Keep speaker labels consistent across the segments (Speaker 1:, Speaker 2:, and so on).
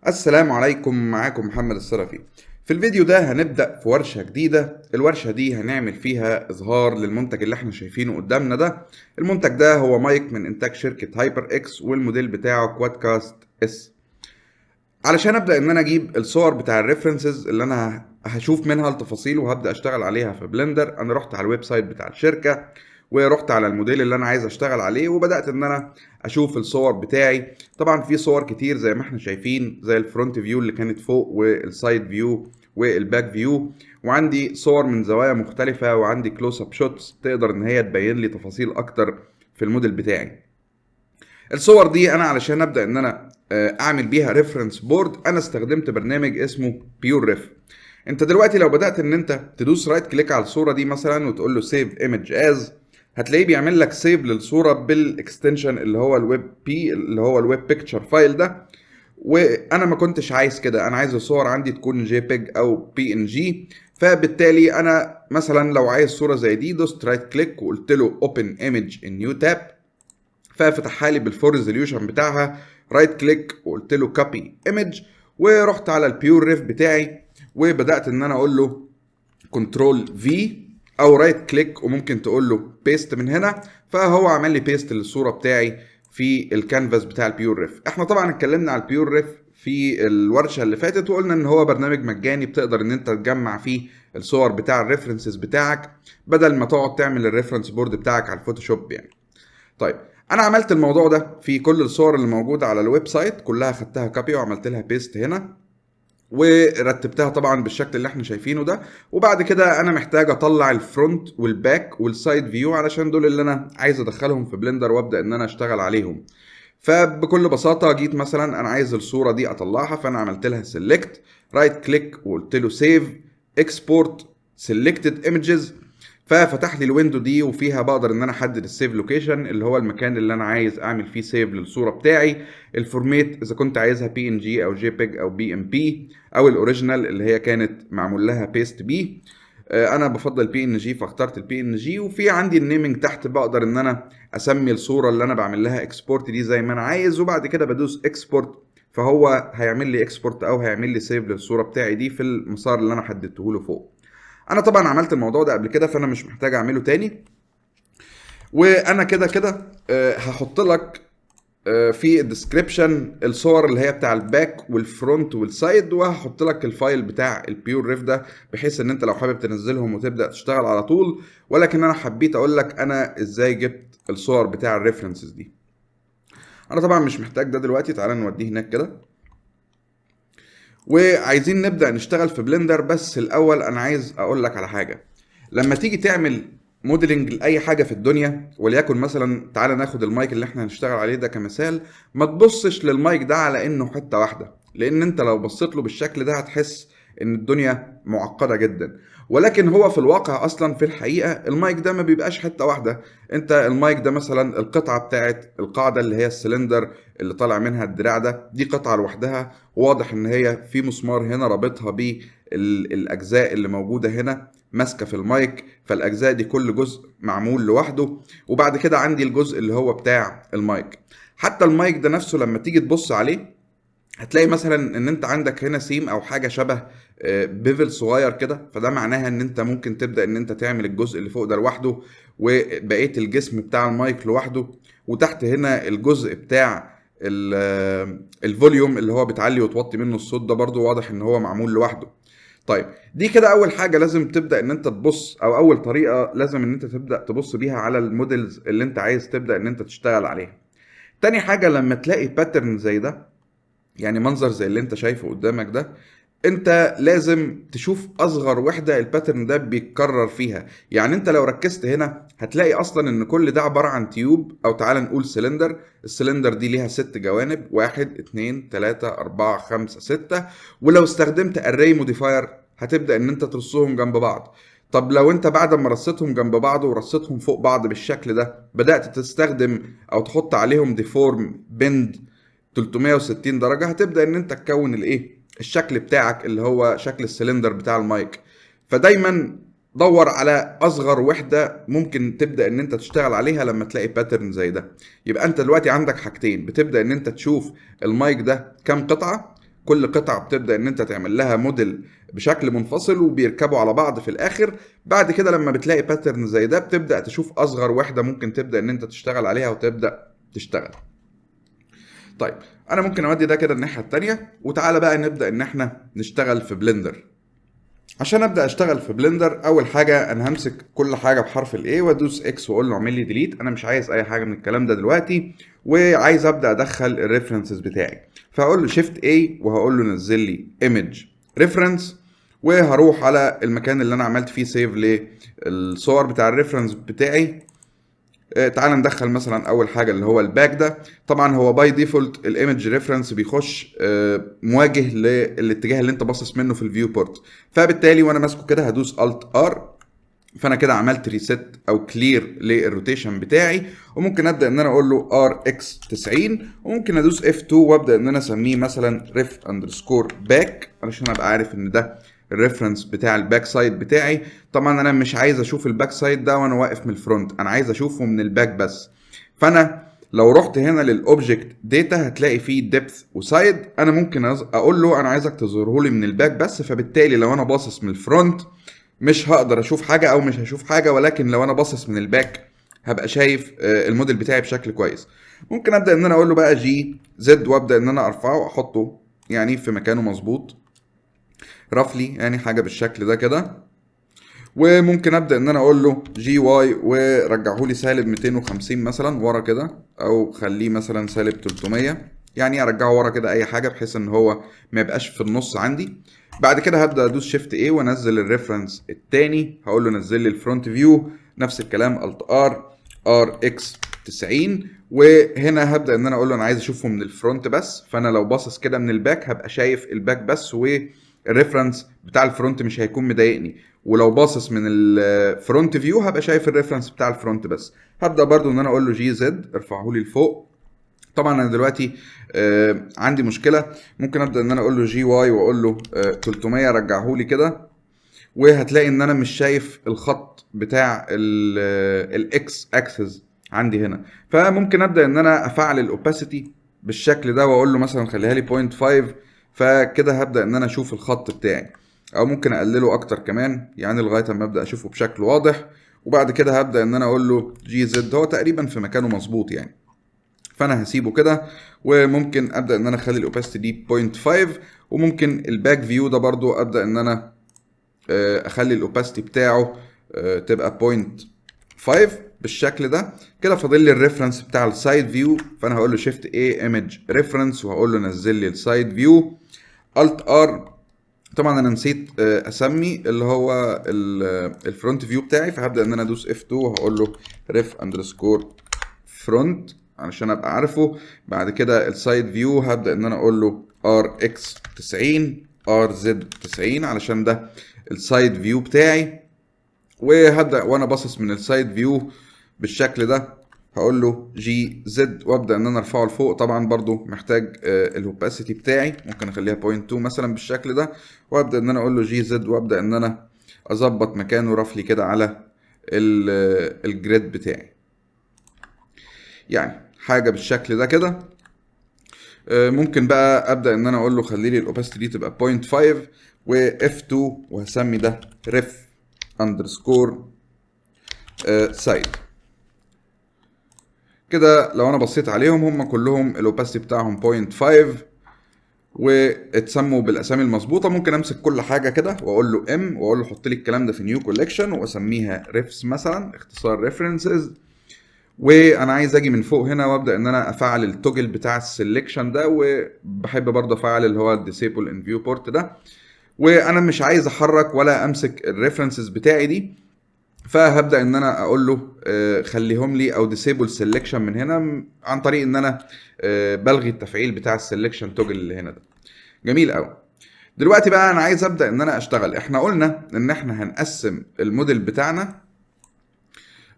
Speaker 1: السلام عليكم، معاكم محمد السلفي. في الفيديو ده هنبدأ في ورشة جديدة. الورشة دي هنعمل فيها إظهار للمنتج اللي احنا شايفينه قدامنا ده. المنتج ده هو مايك من إنتاج شركة HyperX، والموديل بتاعه QuadCast S. علشان أبدأ إن أنا أجيب الصور بتاع ال references اللي أنا هشوف منها التفاصيل وهبدأ أشتغل عليها في Blender، أنا رحت على ال website بتاع الشركة ورحت على الموديل اللي انا عايز اشتغل عليه، وبدات ان انا اشوف الصور بتاعي. طبعا في صور كتير زي ما احنا شايفين، زي ال front view اللي كانت فوق وال side view وال back view، وعندي صور من زوايا مختلفة، وعندي close up shots تقدر ان هي تبين لي تفاصيل اكتر في الموديل بتاعي. الصور دي انا علشان ابدا ان انا اعمل بيها reference board، انا استخدمت برنامج اسمه PureRef. انت دلوقتي لو بدات ان انت تدوس right click على الصورة دي مثلا وتقول له save image as، هتلاقيه بيعمل لك save للصورة بال extension اللي هو ال WebP، اللي هو ال web picture file ده. وانا ما كنتش عايز كده، انا عايز الصور عندي تكون JPEG او PNG. فبالتالي انا مثلا لو عايز صوره زي دي، دوست right click وقلت له open image in new tab، ففتحها لي بال full resolution بتاعها. right click وقلت له copy image، ورحت على ال PureRef بتاعي وبدات ان انا اقول له control V او right click، وممكن تقول له paste من هنا، فهو عمل لي paste للصورة بتاعي في الكانفاس بتاع ال PureRef. احنا طبعا اتكلمنا على ال PureRef في الورشة اللي فاتت، وقلنا ان هو برنامج مجاني بتقدر ان انت تجمع فيه الصور بتاع ال references بتاعك بدل ما تقعد تعمل ال reference board بتاعك على ال Photoshop يعني. طيب، انا عملت الموضوع ده في كل الصور اللي موجودة على ال website، كلها خدتها copy وعملت لها paste هنا ورتبتها طبعا بالشكل اللي احنا شايفينه ده. وبعد كده انا محتاج اطلع ال front وال back وال side view علشان دول اللي انا عايز ادخلهم في Blender وابدا ان انا اشتغل عليهم. فبكل بساطة جيت مثلا انا عايز الصورة دي اطلعها، فانا عملت لها select، right click، وقلت له save export selected images، ففتح لي ال window دي، وفيها بقدر ان انا احدد ال save location اللي هو المكان اللي انا عايز اعمل فيه save للصورة بتاعي، ال format اذا كنت عايزها PNG او JPEG او BMP او ال original اللي هي كانت معمول لها paste بيه. انا بفضل PNG فاخترت ال PNG. وفي عندي ال naming تحت، بقدر ان انا اسمي الصورة اللي انا بعمل لها export دي زي ما انا عايز، وبعد كده بدوس export، فهو هيعمل لي export او هيعمل لي save للصورة بتاعي دي في المسار اللي انا حددته له فوق. انا طبعا عملت الموضوع ده قبل كده، فانا مش محتاج اعمله تاني. وانا كده كده هحط لك في ال description الصور اللي هي بتاع ال back وال front وال side، وهحط لك ال file بتاع ال PureRef ده، بحيث ان انت لو حابب تنزلهم وتبدا تشتغل على طول. ولكن انا حبيت اقول لك انا ازاي جبت الصور بتاع ال references دي. انا طبعا مش محتاج ده دلوقتي، تعالى نوديه هناك كده. وعايزين نبدا نشتغل في Blender، بس الاول انا عايز اقول لك على حاجه. لما تيجي تعمل modeling لاي حاجة في الدنيا، وليكن مثلا تعالى ناخد المايك اللي احنا هنشتغل عليه ده كمثال، ما تبصش للمايك ده على انه حتة واحده، لان انت لو بصيت له بالشكل ده هتحس ان الدنيا معقدة جدا. ولكن هو في الواقع اصلا في الحقيقة المايك ده ما بيبقاش حتة واحده. انت المايك ده مثلا القطعة بتاعت القاعدة اللي هي السلندر اللي طالع منها الدراع ده، دي قطعه لوحدها، واضح ان هي في مسمار هنا رابطها بالاجزاء اللي موجودة هنا ماسكه في المايك، فالاجزاء دي كل جزء معمول لوحده. وبعد كده عندي الجزء اللي هو بتاع المايك. حتى المايك ده نفسه لما تيجي تبص عليه هتلاقي مثلا ان انت عندك هنا seam او حاجة شبه bevel صغير كده، فده معناها ان انت ممكن تبدا ان انت تعمل الجزء اللي فوق ده لوحده وبقية الجسم بتاع المايك لوحده. وتحت هنا الجزء بتاع ال volume اللي هو بتعلي وتوطي منه الصوت ده برضو واضح ان هو معمول لوحده. طيب، دي كده اول حاجة لازم تبدا ان انت تبص، او اول طريقه لازم ان انت تبدا تبص بيها على ال models اللي انت عايز تبدا ان انت تشتغل عليها. تاني حاجه، لما تلاقي pattern زي ده، يعني منظر زي اللي انت شايفه قدامك ده، انت لازم تشوف اصغر وحده ال pattern ده بيتكرر فيها. يعني انت لو ركزت هنا هتلاقي اصلا ان كل ده عبارة عن tube، او تعال نقول cylinder. ال cylinder دي ليها ست جوانب، واحد، اتنين، تلاتة، اربعة، خمسة، ستة. ولو استخدمت array modifier هتبدأ ان انت ترصهم جنب بعض. طب لو انت بعد ما رصيتهم جنب بعض ورصيتهم فوق بعض بالشكل ده، بدأت تستخدم او تحط عليهم deform bend 360 درجة، هتبدأ ان انت تكون الايه؟ الشكل بتاعك اللي هو شكل السلندر بتاع المايك. فدايما دور على اصغر وحده ممكن تبدا ان انت تشتغل عليها لما تلاقي pattern زي ده. يبقى انت دلوقتي عندك حاجتين، بتبدا ان انت تشوف المايك ده كام قطعه، كل قطعه بتبدا ان انت تعمل لها موديل بشكل منفصل وبيركبوا على بعض في الاخر. بعد كده لما بتلاقي pattern زي ده بتبدا تشوف اصغر وحده ممكن تبدا ان انت تشتغل عليها وتبدا تشتغل. طيب انا ممكن اودي ده كده الناحية التانية، وتعالى بقى نبدا ان احنا نشتغل في Blender. عشان ابدا اشتغل في Blender، اول حاجة انا همسك كل حاجة بحرف ال A وادوس X واقول له اعمل لي delete. انا مش عايز اي حاجة من الكلام ده دلوقتي، وعايز ابدا ادخل ال references بتاعي. فهقول له shift A وهقول له نزل لي image reference، وهروح على المكان اللي انا عملت فيه save للصور بتاع ال reference بتاعي. تعال ندخل مثلا اول حاجة اللي هو ال back ده. طبعا هو by default ال image reference بيخش مواجه للاتجاه اللي انت باصص منه في ال viewport، فبالتالي وانا ماسكه كده هدوس alt R، فانا كده عملت reset او clear لل rotation بتاعي. وممكن ابدا ان انا اقول له RX 90، وممكن ادوس F2 وابدا ان انا اسميه مثلا ref underscore back علشان ابقى عارف ان ده ال reference بتاع ال back side بتاعي. طبعا انا مش عايز اشوف ال back side ده وانا واقف من ال front، انا عايز اشوفه من ال back بس. فانا لو رحت هنا لل object data هتلاقي فيه depth و side، انا ممكن اقول له انا عايزك تظهره لي من ال back بس. فبالتالي لو انا باصص من ال front مش هقدر اشوف حاجة او مش هشوف حاجه، ولكن لو انا باصص من ال back هبقى شايف الموديل بتاعي بشكل كويس. ممكن ابدا ان انا اقول له بقى G Z وابدا ان انا ارفعه واحطه يعني في مكانه مظبوط roughly، يعني حاجة بالشكل ده كده. وممكن ابدا ان انا اقول له G Y ورجعه لي سالب 250 مثلا ورا كده، او خليه مثلا سالب 300، يعني ارجعه ورا كده اي حاجة بحيث ان هو ما يبقاش في النص عندي. بعد كده هبدا ادوس shift A وانزل ال reference التاني، هقول له نزل لي ال front view، نفس الكلام alt R RX 90. وهنا هبدا ان انا اقول له انا عايز اشوفه من ال front بس، فانا لو باصص كده من ال back هبقى شايف ال back بس، وال reference بتاع ال front مش هيكون مضايقني. ولو باصص من ال front view هبقى شايف ال reference بتاع ال front بس. هبدا برضو ان انا اقول له G Z ارفعه لي لفوق. طبعا انا دلوقتي عندي مشكله، ممكن ابدا ان انا اقول له G Y واقول له 300 رجعه لي كده، وهتلاقي ان انا مش شايف الخط بتاع ال X axis عندي هنا. فممكن ابدا ان انا افعل ال opacity بالشكل ده واقول له مثلا خليها لي 0.5، فكده هبدا ان انا اشوف الخط بتاعي، او ممكن اقلله اكتر كمان يعني لغاية اما ابدا اشوفه بشكل واضح. وبعد كده هبدا ان انا اقول له G Z، هو تقريبا في مكانه مظبوط يعني، فانا هسيبه كده. وممكن ابدا ان انا اخلي ال opacity دي 0.5، وممكن ال back view ده برضو ابدا ان انا اخلي ال opacity بتاعه تبقى 0.5 بالشكل ده كده. فاضل لي ال reference بتاع ال side view، فانا هقول له shift A image reference وهقول له نزل لي ال side view alt R. طبعا انا نسيت اسمي اللي هو ال front view بتاعي، فهبدا ان انا ادوس F2 وهقول له ref underscore front علشان ابقى عارفه. بعد كده ال side view هبدا ان انا اقول له RX 90 RZ 90 علشان ده ال side view بتاعي. وهبدا وانا باصص من ال side view بالشكل ده هقول له G Z وابدا ان انا ارفعه لفوق. طبعا برضو محتاج ال opacity بتاعي، ممكن اخليها 0.2 مثلا بالشكل ده، وابدا ان انا اقول له G Z وابدا ان انا اظبط مكانه roughly كده على ال grid بتاعي، يعني حاجة بالشكل ده كده. ممكن بقى ابدا ان انا اقول له خلي لي ال opacity دي تبقى 0.5 و F2 وهسمي ده ref underscore side كده. لو انا بصيت عليهم هم كلهم ال opacity بتاعهم 0.5 واتسموا بالاسامي المظبوطه. ممكن امسك كل حاجة كده واقول له M واقول له حط لي الكلام ده في new collection واسميها refs مثلا، اختصار references. وانا عايز اجي من فوق هنا وابدا ان انا افعل ال toggle بتاع ال selection ده، وبحب برضه افعل اللي هو ال disable in viewport ده. وانا مش عايز احرك ولا امسك ال references بتاعي دي، فهبدا ان انا اقول له خليهم لي او disable selection من هنا عن طريق ان انا بلغي التفعيل بتاع ال selection toggle اللي هنا ده. جميل قوي. دلوقتي بقى انا عايز ابدا ان انا اشتغل. احنا قلنا ان احنا هنقسم الموديل بتاعنا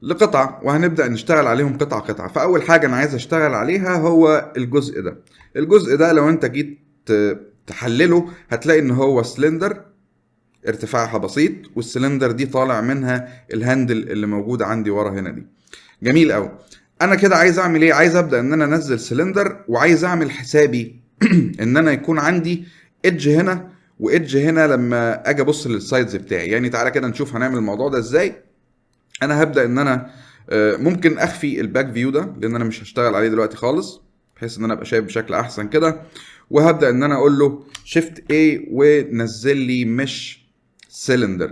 Speaker 1: لقطع وهنبدا نشتغل عليهم قطعه قطعه. فاول حاجة انا عايز اشتغل عليها هو الجزء ده. الجزء ده لو انت جيت تحلله هتلاقي ان هو سلندر ارتفاعها بسيط، والسلندر دي طالع منها ال handle اللي موجود عندي ورا هنا دي. جميل قوي. انا كده عايز اعمل ايه؟ عايز ابدا ان انا انزل سلندر، وعايز اعمل حسابي ان انا يكون عندي edge هنا و edge هنا لما اجي ابص لل sides بتاعي. يعني تعالى كده نشوف هنعمل الموضوع ده ازاي. انا هبدا ان انا ممكن اخفي ال back view ده لان انا مش هشتغل عليه دلوقتي خالص، بحيث ان انا ابقى شايف بشكل احسن كده. وهبدا ان انا اقول له shift A ونزل لي mesh cylinder.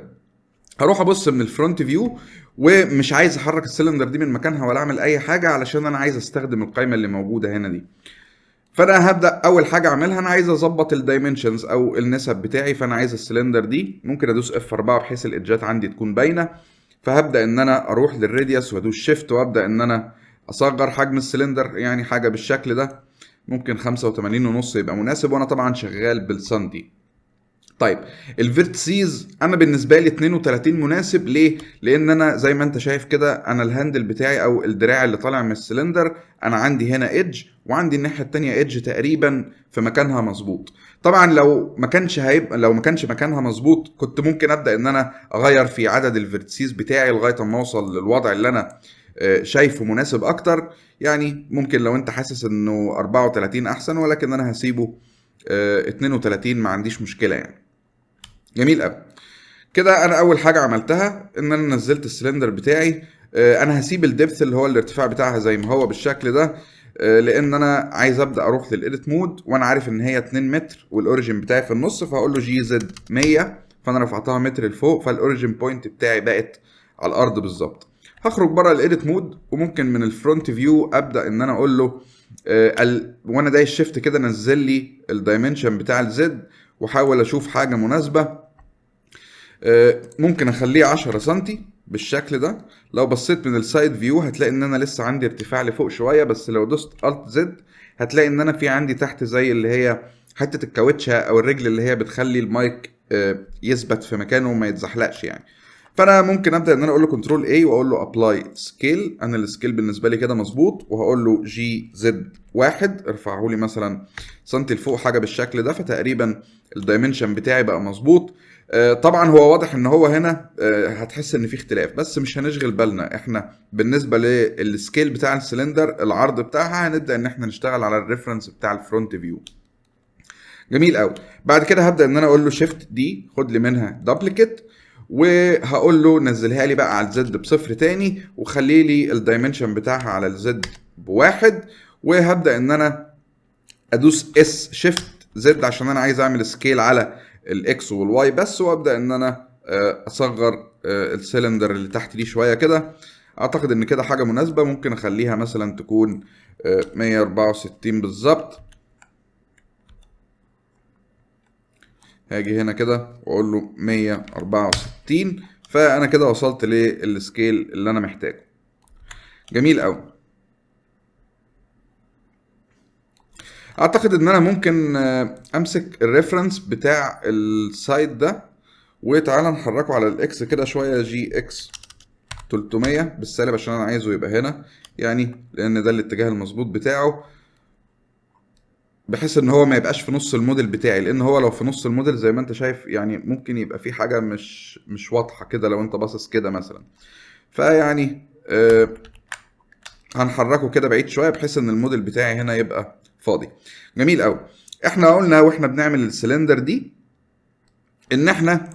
Speaker 1: هروح ابص من ال front view، ومش عايز احرك السلندر دي من مكانها ولا اعمل اي حاجه، علشان انا عايز استخدم القائمة اللي موجودة هنا دي. فانا هبدا اول حاجة اعملها، انا عايز اظبط ال dimensions او النسب بتاعي. فانا عايز السلندر دي، ممكن ادوس F 4 بحيث ال edge ات عندي تكون باينه. فهبدا ان انا اروح لل radius وادوس shift وابدا ان انا اصغر حجم السلندر، يعني حاجة بالشكل ده، ممكن 85 ونص يبقى مناسب، وانا طبعا شغال بالسنتي. طيب ال vertices انا بالنسبة لي 32 مناسب. ليه؟ لان انا زي ما انت شايف كده، انا ال handle بتاعي او الدراع اللي طالع من السلندر، انا عندي هنا edge وعندي الناحية التانية edge تقريبا في مكانها مظبوط. طبعا لو ما كانش مكانها مظبوط، كنت ممكن ابدا ان انا اغير في عدد ال vertices بتاعي لغاية ما اوصل للوضع اللي انا شايفه مناسب اكتر. يعني ممكن لو انت حاسس انه 34 احسن، ولكن انا هسيبه 32، ما عنديش مشكلة يعني. جميل قوي كده. انا اول حاجة عملتها ان انا نزلت السلندر بتاعي. انا هسيب ال depth اللي هو الارتفاع بتاعها زي ما هو بالشكل ده، لان انا عايز ابدا اروح لل edit mode، وانا عارف ان هي 2 متر وال origin بتاعي في النص، فهقول له G Z 100، فانا رفعتها متر لفوق، فال origin point بتاعي بقت على الارض بالظبط. هخرج بره ال edit mode، وممكن من ال front view ابدا ان انا اقول له وانا دايس shift كده نزل لي ال dimension بتاع ال Z، واحاول اشوف حاجة مناسبه. ممكن اخليه 10 سنتي بالشكل ده. لو بصيت من ال side view هتلاقي ان انا لسه عندي ارتفاع لفوق شويه، بس لو دوست alt Z هتلاقي ان انا في عندي تحت زي اللي هي حتة الكاوتشه او الرجل اللي هي بتخلي المايك يثبت في مكانه وما يتزحلقش يعني. فانا ممكن ابدا ان انا اقول له control A واقول له apply scale. انا ال scale بالنسبة لي كده مظبوط، وهقول له G Z 1، ارفعه لي مثلا سنتي لفوق، حاجة بالشكل ده. فتقريبا ال dimension بتاعي بقى مظبوط. طبعا هو واضح ان هو هنا هتحس ان في اختلاف، بس مش هنشغل بالنا. احنا بالنسبة لل scale بتاع السلندر العرض بتاعها هنبدا ان احنا نشتغل على ال reference بتاع ال front view. جميل قوي. بعد كده هبدا ان انا اقول له shift D، خد لي منها duplicate، وهقول له نزلها لي بقى على ال Z بصفر تاني، وخلي لي ال dimension بتاعها على ال Z بواحد. وهبدا ان انا ادوس S shift Z عشان انا عايز اعمل scale على ال X وال Y بس، وابدا ان انا اصغر السلندر اللي تحت دي شوية كده. اعتقد ان كده حاجة مناسبه، ممكن اخليها مثلا تكون 164 بالظبط. هاجي هنا كده واقول له 164، فانا كده وصلت لل scale اللي انا محتاجه. جميل قوي. اعتقد ان انا ممكن امسك ال reference بتاع ال side ده، وتعالى نحركه على ال X كده شوية، G X 300 بالسالب عشان انا عايزه يبقى هنا يعني، لان ده الاتجاه المظبوط بتاعه، بحيث ان هو ما يبقاش في نص الموديل بتاعي، لان هو لو في نص الموديل زي ما انت شايف يعني ممكن يبقى في حاجة مش واضحة كده لو انت باصص كده مثلا. فيعني هنحركه كده بعيد شوية بحيث ان الموديل بتاعي هنا يبقى فاضي. جميل قوي. احنا قلنا واحنا بنعمل السلندر دي ان احنا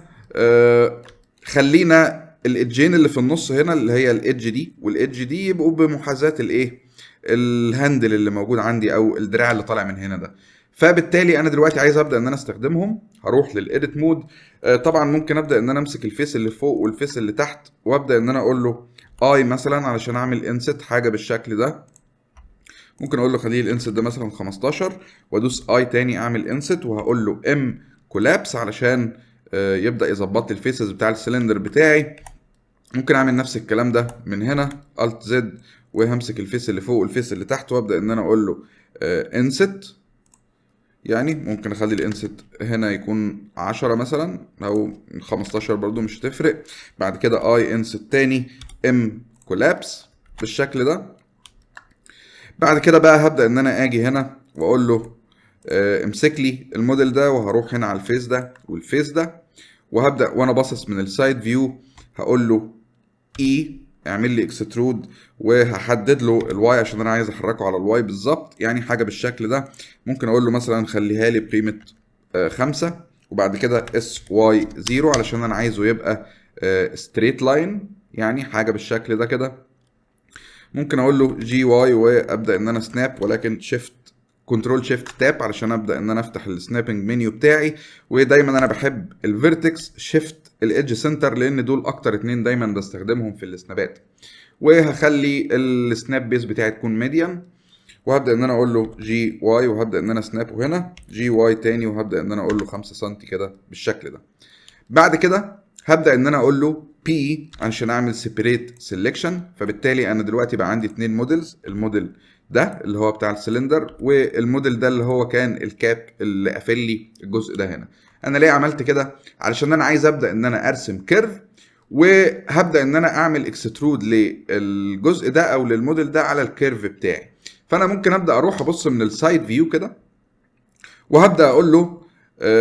Speaker 1: خلينا ال edge ين اللي في النص هنا اللي هي ال edge دي وال edge دي يبقوا بمحاذاة الايه، ال handle اللي موجود عندي او الدراع اللي طالع من هنا ده. فبالتالي انا دلوقتي عايز ابدا ان انا استخدمهم. هروح لل edit mode. طبعا ممكن ابدا ان انا امسك ال face اللي فوق وال face اللي تحت وابدا ان انا اقول له I مثلا علشان اعمل inset حاجة بالشكل ده. ممكن اقول له خليه ال inset ده مثلا 15، وادوس I تاني اعمل inset، وهقول له M collapse علشان يبدا يظبط لي ال faces بتاع السلندر بتاعي. ممكن اعمل نفس الكلام ده من هنا alt Z، وهمسك ال face اللي فوق وال face اللي تحت وابدا ان انا اقول له inset. يعني ممكن اخلي ال inset هنا يكون 10 مثلا او 15 برضو مش هتفرق. بعد كده I inset تاني M collapse بالشكل ده. بعد كده بقى هبدا ان انا اجي هنا واقول له امسك لي الموديل ده، وهروح هنا على ال face ده وال face ده، وهبدا وانا باصص من ال side view هقول له E اعمل لي extrude، وهحدد له ال Y عشان انا عايز احركه على ال Y بالظبط، يعني حاجة بالشكل ده. ممكن اقول له مثلا خليها لي بقيمة 5، وبعد كده S Y 0 علشان انا عايزه يبقى straight line، يعني حاجة بالشكل ده كده. ممكن اقول له G Y وابدا ان انا snap، ولكن shift control shift tab علشان ابدا ان انا افتح ال snapping menu بتاعي. ودايما انا بحب ال vertex shift ال edge center، لان دول اكتر اتنين دايما بستخدمهم في ال snap ات. وهخلي ال snap base بتاعي تكون median، وهبدا ان انا اقول له G Y، وهبدا ان انا snap ه هنا G Y تاني، وهبدا ان انا اقول له 5 سم كده بالشكل ده. بعد كده هبدا ان انا اقول له P عشان اعمل separate selection. فبالتالي انا دلوقتي بقى عندي اتنين models، ال model ده اللي هو بتاع ال cylinder، وال model ده اللي هو كان ال cap اللي قافل لي الجزء ده هنا. انا ليه عملت كده؟ علشان انا عايز ابدا ان انا ارسم curve، وهبدا ان انا اعمل extrude للجزء ده او للموديل ده على ال curve بتاعي. فانا ممكن ابدا اروح ابص من ال side view كده، وهبدا اقول له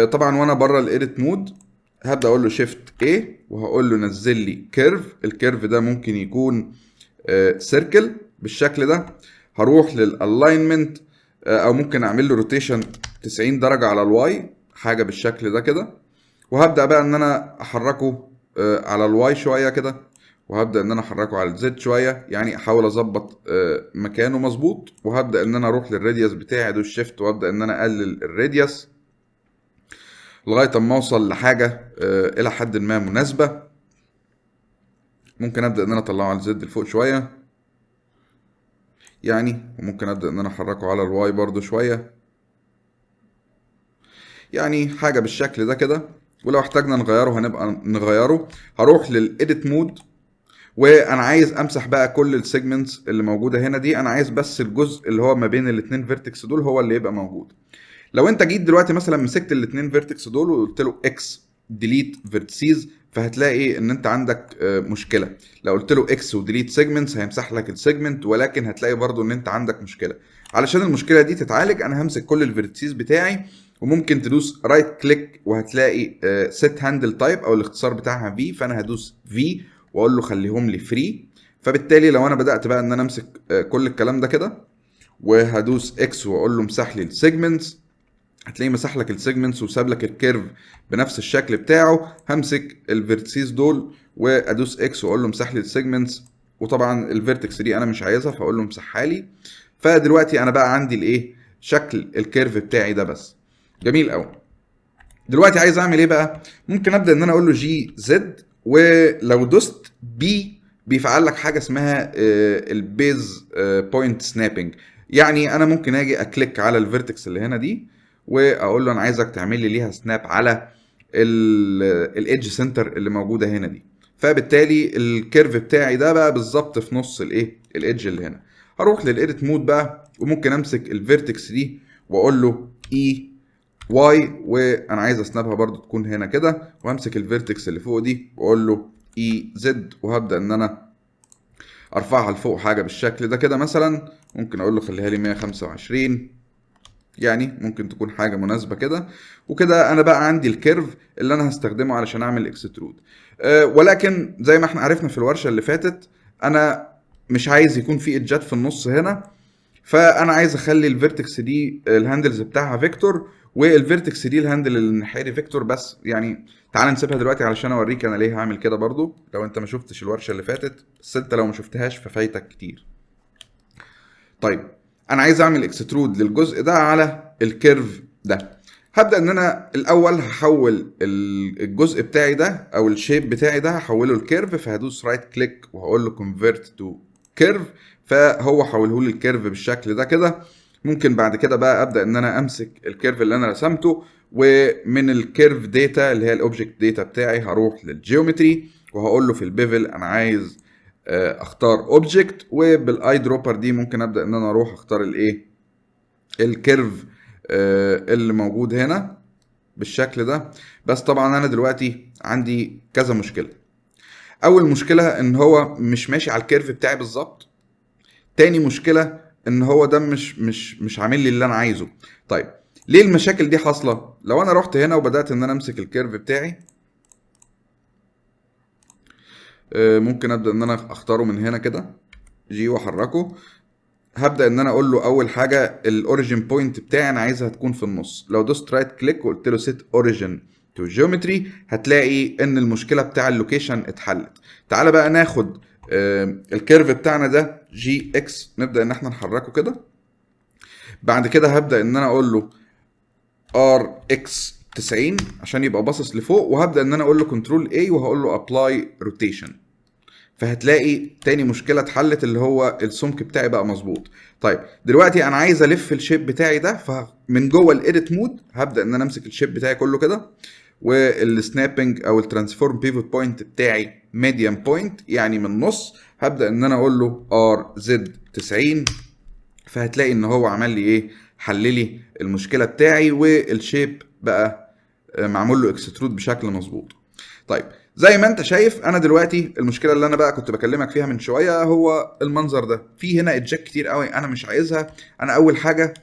Speaker 1: طبعا وانا بره ال edit mode، هبدا اقول له shift A وهقول له نزل لي curve. ال curve ده ممكن يكون circle بالشكل ده. هروح لل alignment، او ممكن اعمل له rotation 90 درجه على ال Y، حاجة بالشكل ده كده. وهبدا بقى ان انا احركه على ال Y شوية كده، وهبدا ان انا احركه على ال Z شويه، يعني احاول اظبط مكانه مظبوط. وهبدا ان انا اروح لل radius بتاعي، ادوس shift وابدا ان انا اقلل ال radius لغاية اما اوصل لحاجة الى حد ما مناسبه. ممكن ابدا ان انا اطلعه على ال Z لفوق شوية يعني، وممكن ابدا ان انا احركه على ال Y برضو شوية، يعني حاجة بالشكل ده كده. ولو احتاجنا نغيره هنبقى نغيره. هروح لل edit mode، وانا عايز امسح بقى كل ال segments اللي موجودة هنا دي. انا عايز بس الجزء اللي هو ما بين الاثنين vertex دول هو اللي يبقى موجود. لو انت جيت دلوقتي مثلا مسكت الاثنين vertex دول وقلت له X delete vertices، فهتلاقي ان انت عندك مشكله. لو قلت له X و delete segments هيمسح لك ال segment، ولكن هتلاقي برضو ان انت عندك مشكله. علشان المشكلة دي تتعالج انا همسك كل ال vertices بتاعي، وممكن تدوس right click وهتلاقي set handle type او الاختصار بتاعها V، فانا هدوس V واقول له خليهم لي free. فبالتالي لو انا بدات بقى ان انا امسك كل الكلام ده كده وهدوس X واقول له امسح لي ال segments، هتلاقيه مسح لك ال segments وساب لك ال curve بنفس الشكل بتاعه. همسك ال vertices دول وادوس X واقول له امسح لي ال segments، وطبعا ال vertex دي انا مش عايزها فاقول له امسحها لي. فدلوقتي انا بقى عندي الايه؟ شكل ال curve بتاعي ده بس. جميل قوي. دلوقتي عايز اعمل ايه بقى؟ ممكن ابدا ان انا اقول له G Z، ولو دوست B بيفعل لك حاجة اسمها ال base point snapping. يعني انا ممكن اجي ا click على ال vertex اللي هنا دي واقول له انا عايزك تعمل لي ليها snap على ال edge center اللي موجودة هنا دي. فبالتالي ال curve بتاعي ده بقى بالظبط في نص الايه؟ ال edge اللي هنا. هروح لل edit mode بقى، وممكن امسك ال vertex دي واقول له E Y، وانا عايز ا snap ها برضو تكون هنا كده. وامسك ال vertex اللي فوق دي واقول له E Z، وهبدا ان انا ارفعها لفوق حاجة بالشكل ده كده مثلا. ممكن اقول له خليها لي 125، يعني ممكن تكون حاجة مناسبة كده. وكده انا بقى عندي ال curve اللي انا هستخدمه علشان اعمل extrude. ولكن زي ما احنا عرفنا في الورشة اللي فاتت، انا مش عايز يكون في edge ات في النص هنا، فانا عايز اخلي ال vertex دي ال handles بتاعها vector، وال vertex دي ال handle اللي الناحية دي vector بس. يعني تعال نسيبها دلوقتي علشان اوريك انا ليه هعمل كده برضو لو انت ما شفتش الورشة اللي فاتت، بس انت لو ما شفتهاش ففايتك كتير. طيب، انا عايز اعمل extrude للجزء ده على ال curve ده. هبدا ان انا الاول هحول الجزء بتاعي ده او ال shape بتاعي ده هحوله ل curve، فهدوس right click وهقول له convert to curve، فهو حوله لي ال curve بالشكل ده كده. ممكن بعد كده بقى ابدا ان انا امسك ال curve اللي انا رسمته، ومن ال curve data اللي هي ال object data بتاعي هروح لل geometry وهقول له في ال bevel انا عايز اختار object، وبال eyedropper دي ممكن ابدا ان انا اروح اختار الايه؟ ال curve اللي موجود هنا بالشكل ده. بس طبعا انا دلوقتي عندي كذا مشكله. اول مشكلة ان هو مش ماشي على ال curve بتاعي بالظبط. تاني مشكلة ان هو ده مش عامل لي اللي انا عايزه. طيب، ليه المشاكل دي حاصله؟ لو انا رحت هنا وبدات ان انا امسك ال curve بتاعي، ممكن ابدا ان انا اختاره من هنا كده G واحركه. هبدا ان انا اقول له اول حاجة ال origin point بتاعي انا عايزها تكون في النص. لو دوست right click وقلت له set origin to geometry هتلاقي ان المشكلة بتاع ال location اتحلت. تعالى بقى ناخد ال curve بتاعنا ده G X، نبدا ان احنا نحركه كده. بعد كده هبدا ان انا اقول له R X 90 عشان يبقى باصص لفوق، وهبدا ان انا اقول له control A وهقول له apply rotation. فهتلاقي تاني مشكلة اتحلت، اللي هو السمك بتاعي بقى مظبوط. طيب دلوقتي انا عايز الف ال shape بتاعي ده، فمن جوه ال edit mode هبدا ان انا امسك ال shape بتاعي كله كده، وال snapping او ال transform pivot point بتاعي median point يعني من النص، هبدا ان انا اقول له R Z 90. فهتلاقي ان هو عمل لي ايه؟ حل لي المشكلة بتاعي، وال shape بقى معمول له extrude بشكل مظبوط. طيب زي ما انت شايف انا دلوقتي المشكلة اللي انا بقى كنت بكلمك فيها من شوية هو المنظر ده، في هنا edge ات كتير قوي انا مش عايزها. انا اول حاجة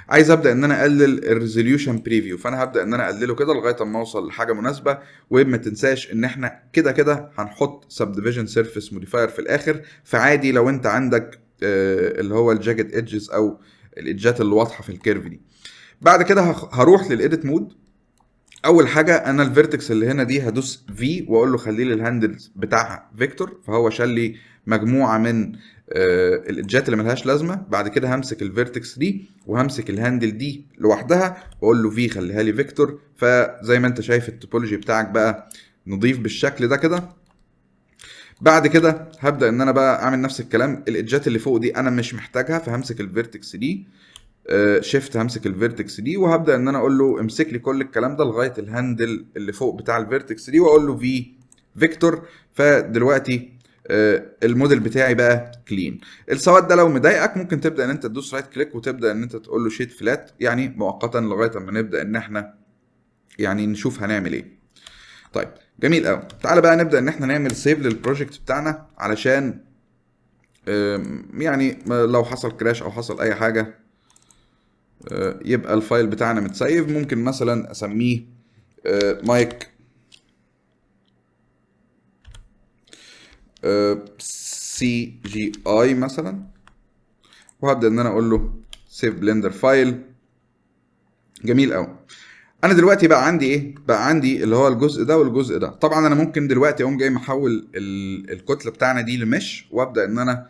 Speaker 1: عايز ابدا ان انا اقلل ال resolution preview، فانا هبدا ان انا اقلله كده لغاية اما اوصل لحاجة مناسبه. وما تنساش ان احنا كده كده هنحط subdivision surface modifier في الاخر، فعادي لو انت عندك اللي هو ال jagged edges او ال edge ات اللي واضحة في ال curve دي. بعد كده هروح لل edit mode. اول حاجة انا ال vertex اللي هنا دي هدوس V واقول له خلي لي ال handles بتاعها vector، فهو شال لي مجموعة من ال edge ات اللي ملهاش لازمه. بعد كده همسك ال vertex دي وهمسك ال handle دي لوحدها واقول له V خليها لي vector. فزي ما انت شايف ال topology بتاعك بقى نضيف بالشكل ده كده. بعد كده هبدا ان انا بقى اعمل نفس الكلام، ال edge ات اللي فوق دي انا مش محتاجها، فهمسك ال vertex دي shift، همسك ال vertex دي وهبدا ان انا اقول له امسك لي كل الكلام ده لغاية ال handle اللي فوق بتاع ال vertex دي واقول له V vector. فدلوقتي الموديل بتاعي بقى clean. السواد ده لو مضايقك ممكن تبدا ان انت تدوس right click وتبدا ان انت تقول له shade flat، يعني مؤقتا لغاية اما نبدا ان احنا يعني نشوف هنعمل ايه. طيب جميل قوي. تعالى بقى نبدا ان احنا نعمل save لل project بتاعنا علشان يعني لو حصل crash او حصل اي حاجة يبقى ال file بتاعنا متسيف. ممكن مثلا اسميه mic CGI مثلا، وهبدا ان انا اقول له save Blender file. جميل قوي. انا دلوقتي بقى عندي ايه؟ بقى عندي اللي هو الجزء ده والجزء ده. طبعا انا ممكن دلوقتي اقوم جاي محول الكتلة بتاعنا دي ل mesh، وابدا ان انا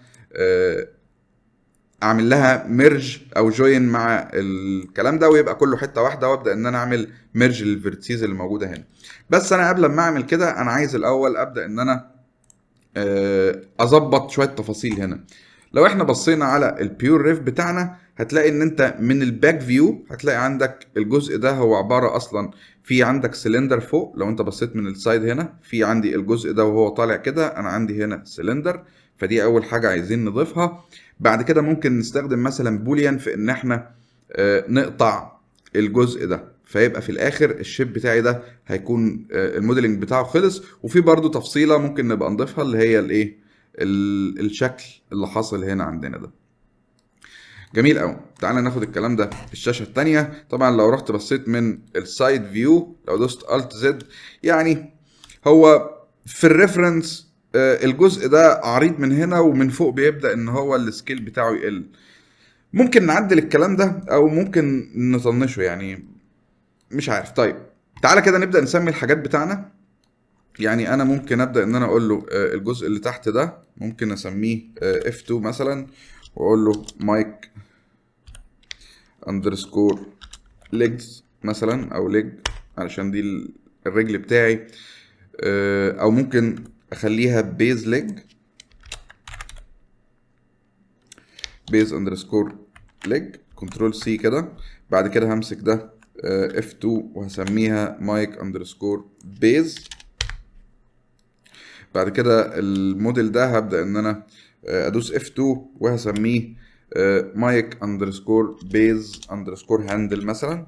Speaker 1: اعمل لها merge او join مع الكلام ده، ويبقى كله حتة واحدة، وابدا ان انا اعمل merge لل vertices اللي موجودة هنا. بس انا قبل ما اعمل كده انا عايز الاول ابدا ان انا اظبط شوية تفاصيل هنا. لو احنا بصينا على ال PureRef بتاعنا هتلاقي ان انت من ال back view هتلاقي عندك الجزء ده هو عبارة اصلا في عندك سلندر فوق. لو انت بصيت من ال side هنا في عندي الجزء ده وهو طالع كده، انا عندي هنا سلندر، فدي اول حاجة عايزين نضيفها. بعد كده ممكن نستخدم مثلا boolean في ان احنا نقطع الجزء ده، فيبقى في الاخر ال shape بتاعي ده هيكون ال modeling بتاعه خلص. وفي برضو تفصيله ممكن نبقى نضيفها اللي هي الايه، الشكل اللي حاصل هنا عندنا ده. جميل قوي. تعالى ناخد الكلام ده الشاشة الثانية. طبعا لو رحت بصيت من ال side view لو دوست Alt Z، يعني هو في ال reference، الجزء ده عريض من هنا ومن فوق بيبدا ان هو ال scale بتاعه يقل. ممكن نعدل الكلام ده او ممكن نطنشه، يعني مش عارف. طيب تعالى كده نبدا نسمي الحاجات بتاعنا. يعني انا ممكن ابدا ان انا اقول له، الجزء اللي تحت ده ممكن اسميه، F2 مثلا، واقول له mic underscore legs مثلا او leg علشان دي الرجل بتاعي، او ممكن اخليها base leg، base underscore leg، control C كده. بعد كده همسك ده، F2 وهسميها mic underscore base. بعد كده الموديل ده هبدأ ان انا، ادوس F2 وهسميه، mic underscore base underscore handle مثلا،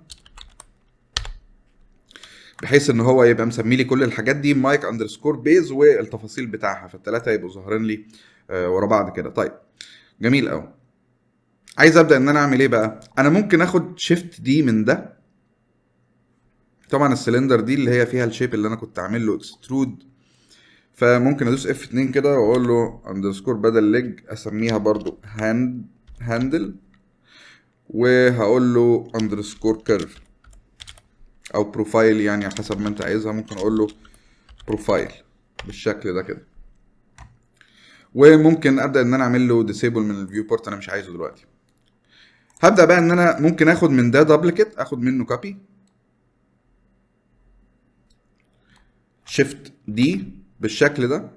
Speaker 1: بحيث ان هو يبقى مسمي لي كل الحاجات دي mic underscore base والتفاصيل بتاعها، فالتلاتة يبقوا ظاهرين لي، ورا بعض كده. طيب جميل قوي. عايز ابدا ان انا اعمل ايه بقى؟ انا ممكن اخد shift D من ده، طبعا السلندر دي اللي هي فيها ال shape اللي انا كنت عامل له extrude، فممكن ادوس F 2 كده واقول له underscore بدل leg اسميها برضو handle، وهقول له underscore curve او profile، يعني حسب ما انت عايزها. ممكن اقول له profile بالشكل ده كده. وممكن ابدا ان انا اعمل له disable من ال viewport، انا مش عايزه دلوقتي. هبدا بقى ان انا ممكن اخد من ده duplicate، اخد منه copy، shift D بالشكل ده،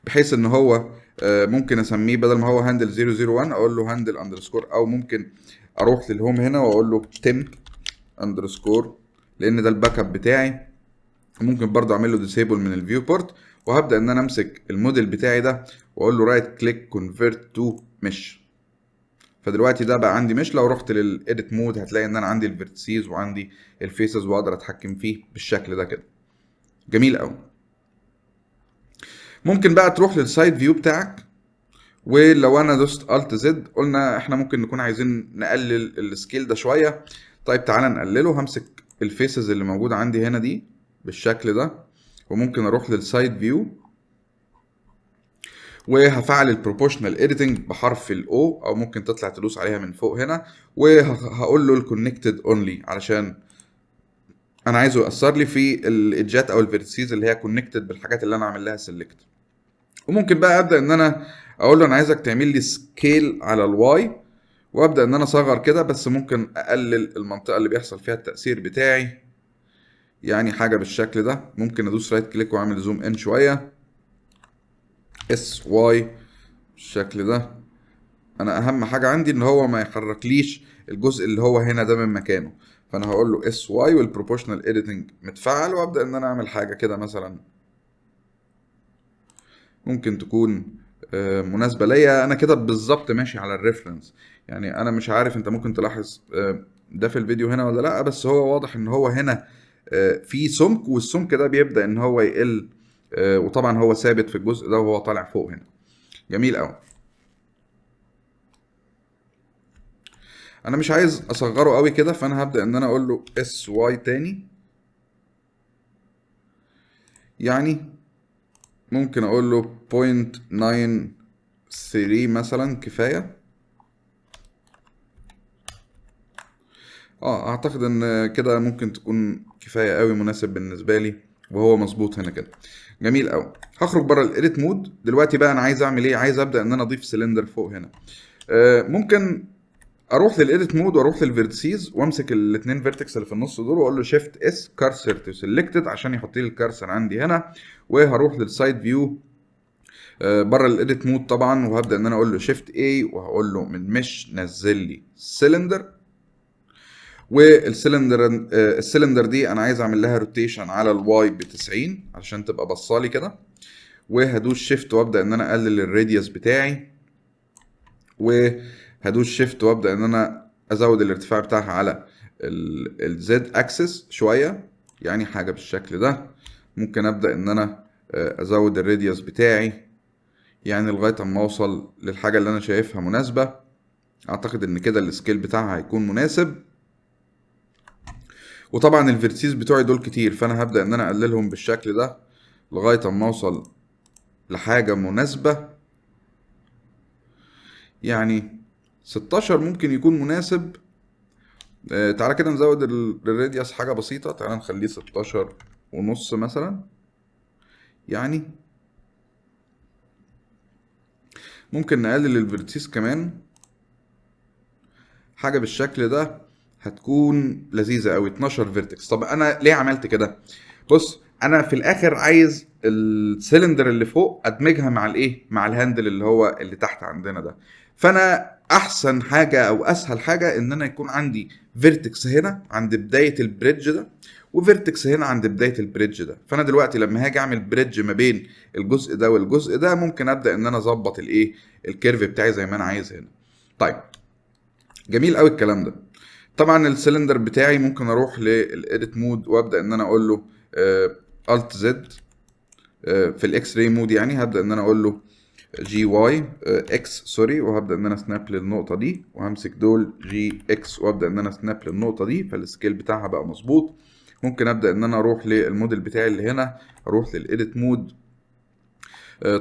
Speaker 1: بحيث ان هو ممكن اسميه بدل ما هو handle 001 اقول له handle underscore، او ممكن اروح لل home هنا واقول له temp underscore لان ده ال backup بتاعي. ممكن برضو اعمل له disable من ال viewport، وهبدا ان انا امسك الموديل بتاعي ده واقول له right click convert to mesh. فدلوقتي ده بقى عندي mesh. لو رحت لل edit mode هتلاقي ان انا عندي ال vertices وعندي ال faces واقدر اتحكم فيه بالشكل ده كده. جميل قوي. ممكن بقى تروح لل side view بتاعك، ولو انا دوست alt Z قلنا احنا ممكن نكون عايزين نقلل ال scale ده شوية. طيب تعالى نقلله. همسك ال faces اللي موجودة عندي هنا دي بالشكل ده، وممكن اروح لل side view وهفعل ال proportional editing بحرف ال O، او ممكن تطلع تدوس عليها من فوق هنا، وهقول له ال connected only علشان انا عايزه ياثر لي في ال edge ات او ال vertices اللي هي connected بالحاجات اللي انا عامل لها select. وممكن بقى ابدا ان انا اقول له انا عايزك تعمل لي scale على ال Y، وابدا ان انا اصغر كده، بس ممكن اقلل المنطقة اللي بيحصل فيها التاثير بتاعي، يعني حاجة بالشكل ده. ممكن ادوس right click واعمل zoom in شوية، S Y بالشكل ده. انا اهم حاجة عندي ان هو ما يحركليش الجزء اللي هو هنا ده من مكانه، فانا هقول له S Y وال proportional editing متفعل، وابدا ان انا اعمل حاجة كده مثلا ممكن تكون مناسبة ليا. انا كده بالظبط ماشي على ال reference، يعني انا مش عارف انت ممكن تلاحظ ده في الفيديو هنا ولا لا، بس هو واضح ان هو هنا في سمك، والسمك ده بيبدا ان هو يقل، وطبعا هو ثابت في الجزء ده وهو طالع فوق هنا. جميل قوي. انا مش عايز اصغره قوي كده، فانا هبدا ان انا اقول له S Y تاني، يعني ممكن اقول له 0.93 مثلا كفاية. اعتقد ان كده ممكن تكون كفاية قوي، مناسب بالنسبة لي وهو مظبوط هنا كده. جميل قوي. هخرج بره ال edit mode. دلوقتي بقى انا عايز اعمل ايه؟ عايز ابدا ان انا اضيف سلندر فوق هنا. ممكن اروح لل edit mode واروح لل vertices وامسك الاثنين vertex اللي في النص دول واقول له shift S cursor to selected عشان يحط لي ال cursor عندي هنا، وهروح لل side view، بره ال edit mode طبعا، وهبدا ان انا اقول له shift A وهقول له من mesh نزل لي cylinder، وال cylinder ال cylinder دي انا عايز اعمل لها rotation على ال Y ب 90 عشان تبقى بصالي كده، وهدوس shift وابدا ان انا اقلل ال radius بتاعي، وهدوس shift وابدا ان انا ازود الارتفاع بتاعها على الزد اكسس شوية، يعني حاجة بالشكل ده. ممكن ابدا ان انا ازود ال radius بتاعي يعني لغاية اما اوصل للحاجة اللي انا شايفها مناسبة. اعتقد ان كده ال scale بتاعها هيكون مناسب. وطبعا ال vertices بتوعي دول كتير، فانا هبدا ان انا اقللهم بالشكل ده لغاية اما اوصل لحاجة مناسبة. يعني 16 ممكن يكون مناسب. تعالى كده نزود ال radius حاجة بسيطة، تعالى نخليه 16.5 مثلا. يعني ممكن نقلل ال vertices كمان حاجة بالشكل ده، هتكون لذيذة قوي. 12 vertex. طب انا ليه عملت كده؟ بص، انا في الاخر عايز السلندر اللي فوق ادمجها مع الايه؟ مع ال handle اللي هو اللي تحت عندنا ده. فانا احسن حاجة او اسهل حاجة ان انا يكون عندي vertex هنا عند بداية ال bridge ده، و vertex هنا عند بداية ال bridge ده. فانا دلوقتي لما هاجي اعمل bridge ما بين الجزء ده والجزء ده، ممكن ابدا ان انا اظبط الايه؟ ال curve بتاعي زي ما انا عايز هنا. طيب جميل قوي الكلام ده. طبعا السلندر بتاعي ممكن اروح لل edit mode وابدا ان انا اقول له alt Z في ال X-ray mode، يعني هبدا ان انا اقول له G Y، X sorry، وهبدا ان انا snap للنقطة دي، وهمسك دول G X وابدا ان انا snap للنقطة دي، فال scale بتاعها بقى مظبوط. ممكن ابدا ان انا اروح للموديل بتاعي اللي هنا، اروح لل edit mode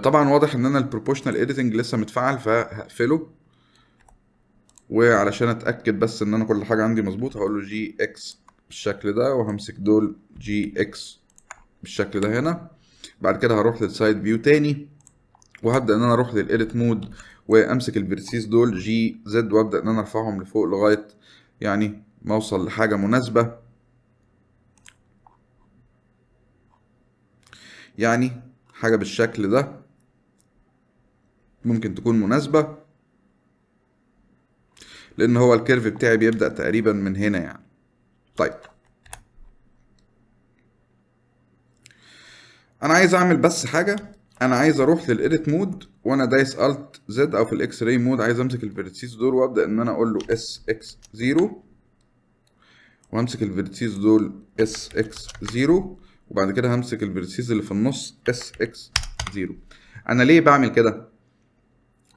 Speaker 1: طبعا واضح ان انا ال proportional editing لسه متفعل، فهقفله. وعلشان اتاكد بس ان انا كل حاجة عندي مظبوط هقول له G X بالشكل ده، وهمسك دول G X بالشكل ده هنا. بعد كده هروح لل side view تاني، وهبدا ان انا اروح لل edit mode وامسك ال vertices دول G Z، وابدا ان انا ارفعهم لفوق لغاية يعني ما اوصل لحاجة مناسبة. يعني حاجة بالشكل ده ممكن تكون مناسبة، لان هو ال curve بتاعي بيبدا تقريبا من هنا يعني. طيب انا عايز اعمل بس حاجة، انا عايز اروح لل edit mode وانا دايس Alt Z او في ال X-ray mode، عايز امسك ال vertices دول وابدا ان انا اقول له S X 0، وامسك ال vertices دول S X 0، وبعد كده همسك ال vertices اللي في النص S X 0. انا ليه بعمل كده؟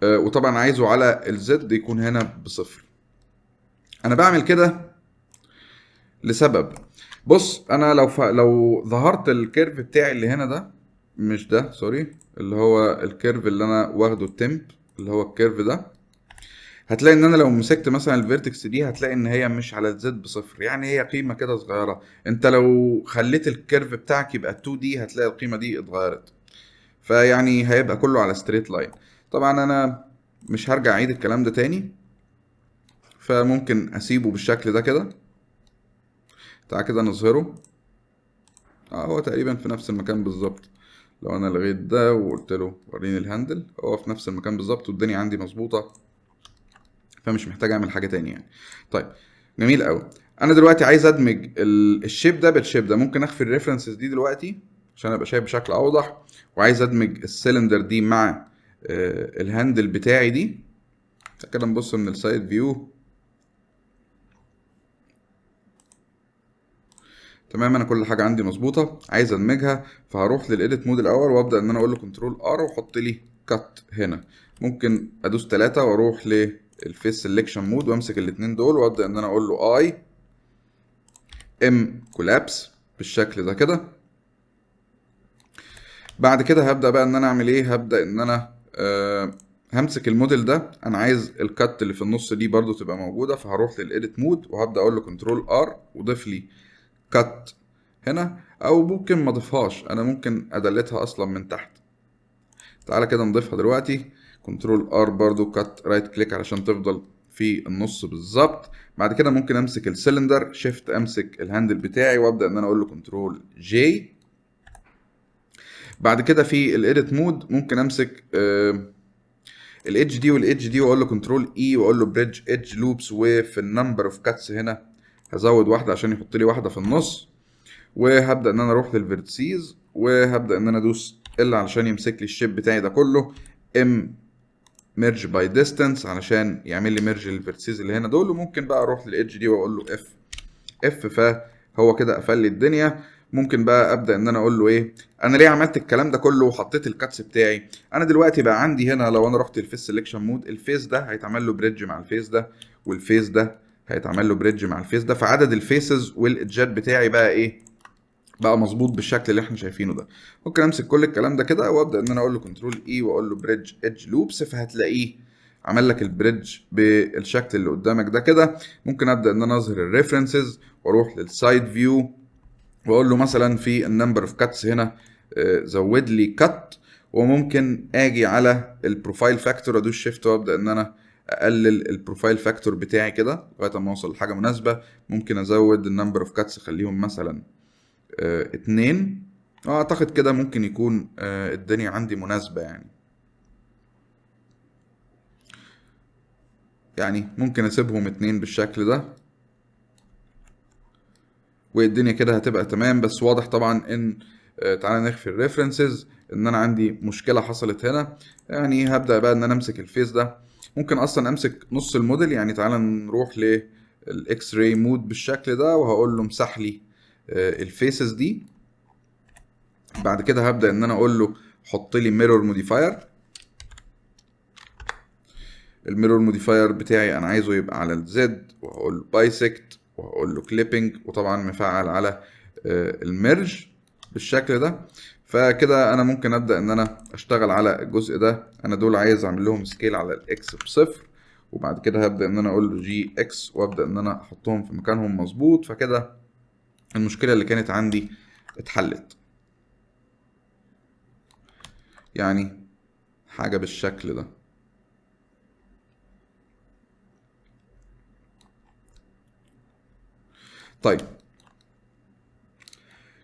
Speaker 1: وطبعا عايزه على ال Z يكون هنا بصفر. انا بعمل كده لسبب. بص انا لو ظهرت ال curve بتاعي اللي هنا ده، مش ده sorry، اللي هو ال curve اللي انا واخده ال temp اللي هو ال curve ده، هتلاقي ان انا لو مسكت مثلا ال vertex دي هتلاقي ان هي مش على ال Z بصفر، يعني هي قيمة كده صغيرة. انت لو خليت ال curve بتاعك يبقى 2 D هتلاقي القيمة دي اتغيرت، فيعني هيبقى كله على straight line. طبعا انا مش هرجع اعيد الكلام ده تاني، فممكن اسيبه بالشكل ده كده. تعال كده نظهره، هو تقريبا في نفس المكان بالظبط. لو انا لغيت ده وقلت له وريني ال handle، هو في نفس المكان بالظبط والدنيا عندي مظبوطة، فمش محتاج اعمل حاجة تاني يعني. طيب جميل قوي. انا دلوقتي عايز ادمج ال shape ده بال shape ده، ممكن اخفي ال references دي دلوقتي عشان ابقى شايف بشكل اوضح، وعايز ادمج السلندر دي مع ال handle بتاعي دي. كده نبص من ال side view. تمام، انا كل حاجة عندي مظبوطة. عايز ادمجها، فهروح لل edit mode الاول وابدا ان انا اقول له control R واحط لي cut هنا. ممكن ادوس 3 واروح لل face selection mode وامسك الاتنين دول وابدا ان انا اقول له I M collapse بالشكل ده كده. بعد كده هبدا بقى ان انا اعمل ايه؟ هبدا ان انا همسك الموديل ده، انا عايز ال cut اللي في النص دي برضو تبقى موجودة، فهروح لل edit mode وهبدا اقول له control R وضيف لي cut هنا، او ممكن ما اضيفهاش، انا ممكن ادلتها اصلا من تحت. تعالى كده نضيفها دلوقتي، control R برضو cut right click علشان تفضل في النص بالظبط. بعد كده ممكن امسك ال cylinder shift، امسك ال handle بتاعي وابدا ان انا اقول له control J. بعد كده في ال edit mode ممكن امسك ال edge دي وال edge دي واقول له control E واقول له bridge edge loops، وفي ال number of cuts هنا هزود واحدة عشان يحط لي واحدة في النص، وهبدا ان انا اروح لل vertices وهبدا ان انا ادوس L علشان يمسك لي ال shape بتاعي ده كله، M merge by distance علشان يعمل لي merge لل vertices اللي هنا دول. وممكن بقى اروح لل edge دي واقول له F F، فهو كده قفل لي الدنيا. ممكن بقى ابدا ان انا اقول له ايه، انا ليه عملت الكلام ده كله وحطيت ال cuts بتاعي؟ انا دلوقتي بقى عندي هنا لو انا رحت ال face selection mode، ال face ده هيتعمل له bridge مع ال face ده، وال face ده هيتعمل له bridge مع ال face ده، فعدد ال faces وال edge ات بتاعي بقى ايه؟ بقى مظبوط بالشكل اللي احنا شايفينه ده. ممكن امسك كل الكلام ده كده وابدا ان انا اقول له control E واقول له bridge edge loops، فهتلاقيه عمل لك ال bridge بالشكل اللي قدامك ده كده. ممكن ابدا ان انا اظهر ال references واروح لل side view واقول له مثلا في ال number of cuts هنا زود لي cut، وممكن اجي على ال profile factor ادوس shift وابدا ان انا اقلل ال profile factor بتاعي كده لغاية ما اوصل لحاجة مناسبة. ممكن ازود ال number of cuts اخليهم مثلا 2، اعتقد كده ممكن يكون الدنيا عندي مناسبة يعني. ممكن اسيبهم 2 بالشكل ده والدنيا كده هتبقى تمام. بس واضح طبعا ان تعالى نخفي ال references، ان انا عندي مشكلة حصلت هنا. هبدا بقى ان انا امسك ال face ده، ممكن اصلا امسك نص الموديل. تعالى نروح لل X-ray mode بالشكل ده وهقول له امسح لي ال faces دي. بعد كده هبدا ان انا اقول له حط لي mirror modifier. ال mirror modifier بتاعي انا عايزه يبقى على ال Z، وهقول له bisect وهقول له clipping، وطبعا مفعل على ال merge بالشكل ده. فكده انا ممكن ابدا ان انا اشتغل على الجزء ده. انا دول عايز اعمل لهم scale على ال X بصفر، وبعد كده هبدا ان انا اقول له G X، وابدا ان انا احطهم في مكانهم مظبوط. فكده المشكلة اللي كانت عندي اتحلت، يعني حاجة بالشكل ده. طيب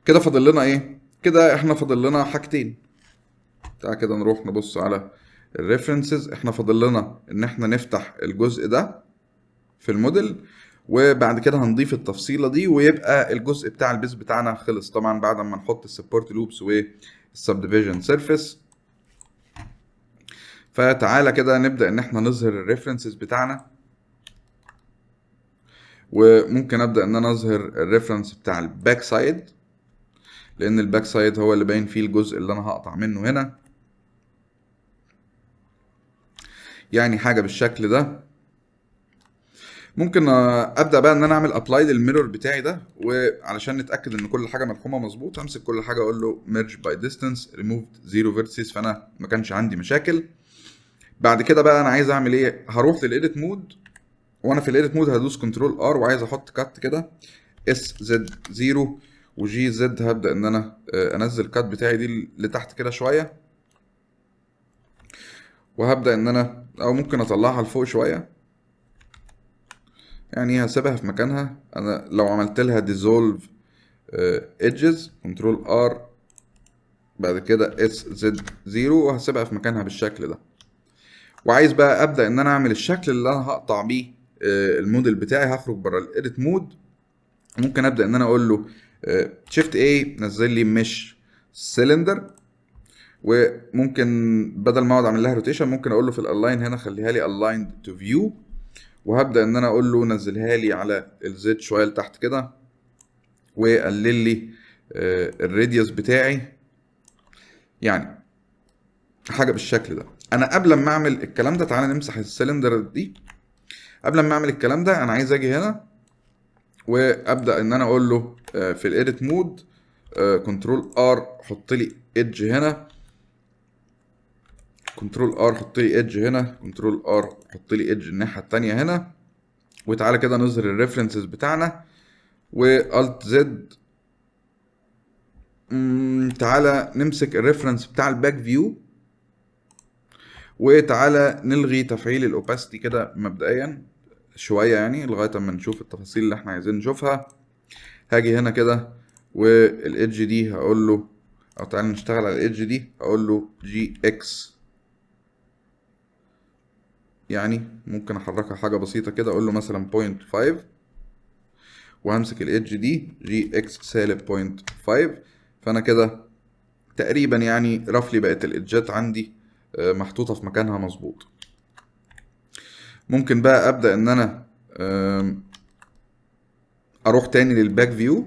Speaker 1: كده فاضل لنا ايه؟ كده احنا فاضل لنا حاجتين. تعال كده نروح نبص على ال references. احنا فاضل لنا ان احنا نفتح الجزء ده في الموديل، وبعد كده هنضيف التفصيلة دي، ويبقى الجزء بتاع ال base بتاعنا خلص. طبعا بعد ما نحط ال support loops وال subdivision surface. فتعالى كده نبدأ ان احنا نظهر ال references بتاعنا، وممكن ابدأ ان انا اظهر ال reference بتاع ال back side، لان ال back side هو اللي باين فيه الجزء اللي انا هقطع منه هنا، يعني حاجة بالشكل ده. ممكن ابدا بقى ان انا اعمل apply لل mirror بتاعي ده، وعلشان نتاكد ان كل حاجة ملحومه مظبوط همسك كل حاجة اقول له ميرج باي ديستانس ريموفد زيرو فيرتسز، فانا ما كانش عندي مشاكل. بعد كده بقى انا عايز اعمل ايه؟ هروح لل edit mode، وانا في ال edit mode هدوس control R، وعايز احط cut كده S Z 0 و G Z. هبدا ان انا انزل cut بتاعي دي لتحت كده شوية، وهبدا ان انا او ممكن اطلعها لفوق شوية، يعني هسيبها في مكانها. انا لو عملت لها dissolve edges control R بعد كده S Z 0، وهسيبها في مكانها بالشكل ده. وعايز بقى ابدا ان انا اعمل الشكل اللي انا هقطع بيه الموديل بتاعي. هخرج بره ال edit mode، ممكن ابدا ان انا اقول له shift A نزل لي mesh cylinder، وممكن بدل ما اقعد اعمل لها rotation ممكن اقول له في ال align هنا خليها لي aligned to view، وهبدا ان انا اقول له نزلها لي على ال Z شوية لتحت كده، وقلل لي ال radius بتاعي، يعني حاجة بالشكل ده. انا قبل ما اعمل الكلام ده تعالى نمسح السلندر دي. قبل ما اعمل الكلام ده انا عايز اجي هنا وابدا ان انا اقول له في ال edit mode control R حط لي edge هنا، control R حط لي edge هنا، control R حط لي edge الناحية التانية هنا. وتعالى كده نظهر ال references بتاعنا و alt Z. تعالى نمسك ال reference بتاع ال back view، وتعالى نلغي تفعيل ال opacity كده مبدئيا شوية، يعني لغاية اما نشوف التفاصيل اللي احنا عايزين نشوفها. هاجي هنا كده وال edge دي هقول له، او تعالى نشتغل على ال edge دي، هقول له G X، يعني ممكن احركها حاجة بسيطة كده، اقول له مثلا 0.5، وهمسك ال edge دي G X سالب 0.5. فانا كده تقريبا يعني roughly بقت ال edge ات عندي محطوطة في مكانها مظبوط. ممكن بقى ابدا ان انا اروح تاني لل back view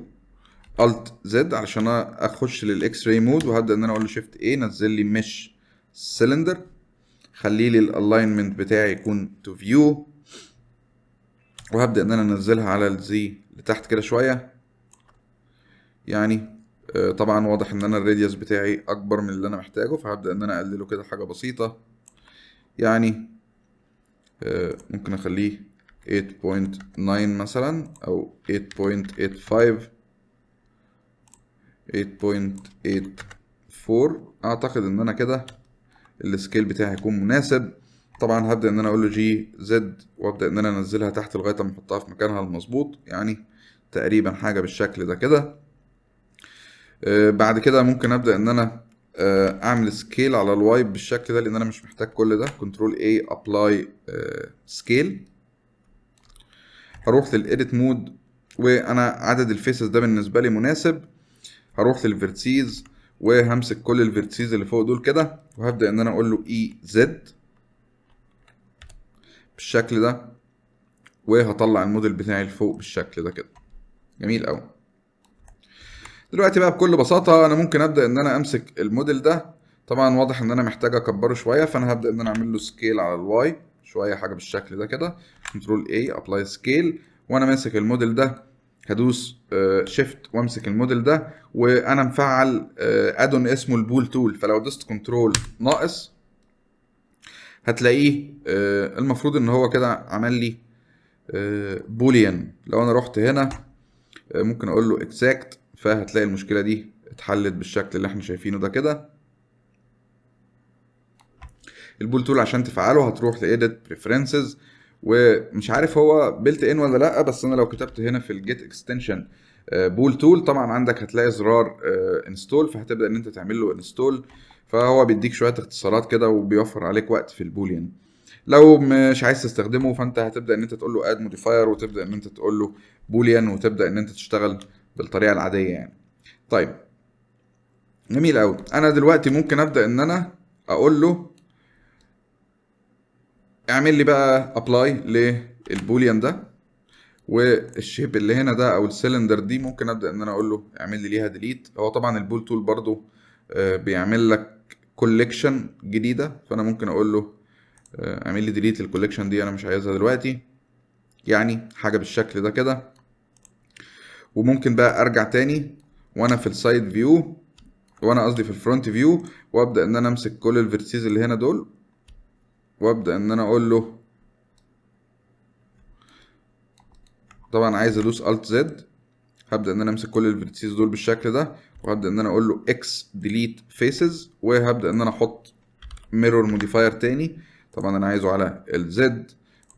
Speaker 1: alt Z علشان اخش لل X-ray mode، وهبدا ان انا اقول له shift A نزل لي mesh cylinder، خلي لي ال alignment بتاعي يكون to view، وهبدا ان انا انزلها على ال Z لتحت كده شوية. طبعا واضح ان انا ال radius بتاعي اكبر من اللي انا محتاجه، فهبدا ان انا اقلله كده حاجة بسيطة، ممكن اخليه 8.9 مثلا، او 8.85، 8.84. اعتقد ان انا كده ال scale بتاعي هيكون مناسب. طبعا هبدا ان انا اقول له G Z، وابدا ان انا انزلها تحت لغاية ما احطها في مكانها المظبوط، يعني تقريبا حاجة بالشكل ده كده. بعد كده ممكن ابدا ان انا اعمل scale على ال Y بالشكل ده، لان انا مش محتاج كل ده. control A apply scale. هروح لل edit mode، وانا عدد ال faces ده بالنسبة لي مناسب. هروح لل vertices وهمسك كل ال vertices اللي فوق دول كده، وهبدا ان انا اقول له E Z بالشكل ده، وهطلع الموديل بتاعي لفوق بالشكل ده كده. جميل قوي. دلوقتي بقى بكل بساطة انا ممكن ابدا ان انا امسك الموديل ده. طبعا واضح ان انا محتاج اكبره شوية، فانا هبدا ان انا اعمل له scale على ال Y شوية، حاجة بالشكل ده كده. control A apply scale، وانا ماسك الموديل ده هدوس shift وامسك الموديل ده، وانا مفعل add-on اسمه ال bool tool، فلو دوست control ناقص هتلاقيه المفروض ان هو كده عمل لي boolean. لو انا رحت هنا ممكن اقول له exact، فهتلاقي المشكلة دي اتحلت بالشكل اللي احنا شايفينه ده كده. ال bool tool عشان تفعله هتروح ل edit preferences، ومش عارف هو built in ولا لا، بس انا لو كتبت هنا في ال get extension bool tool طبعا عندك هتلاقي زرار install، فهتبدا ان انت تعمل له install، فهو بيديك شوية اختصارات كده وبيوفر عليك وقت في ال boolean. لو مش عايز تستخدمه فانت هتبدا ان انت تقول له add modifier، وتبدا ان انت تقول له boolean، وتبدا ان انت تشتغل بالطريقة العادية يعني. طيب جميل قوي. انا دلوقتي ممكن ابدا ان انا اقول له اعمل لي بقى apply لل boolean ده، وال shape اللي هنا ده او السلندر دي ممكن ابدا ان انا اقول له اعمل لي ليها delete. هو طبعا ال bool tool برضو بيعمل لك collection جديدة، فانا ممكن اقول له اعمل لي delete لل collection دي، انا مش عايزها دلوقتي، يعني حاجة بالشكل ده كده. وممكن بقى ارجع تاني وانا في ال side view، وانا قصدي في ال front view، وابدا ان انا امسك كل ال vertices اللي هنا دول، وابدا ان انا اقول له طبعا عايز ادوس Alt Z، هبدا ان انا امسك كل ال vertices دول بالشكل ده، وهبدا ان انا اقول له X delete faces، وهبدا ان انا احط mirror modifier تاني، طبعا انا عايزه على ال Z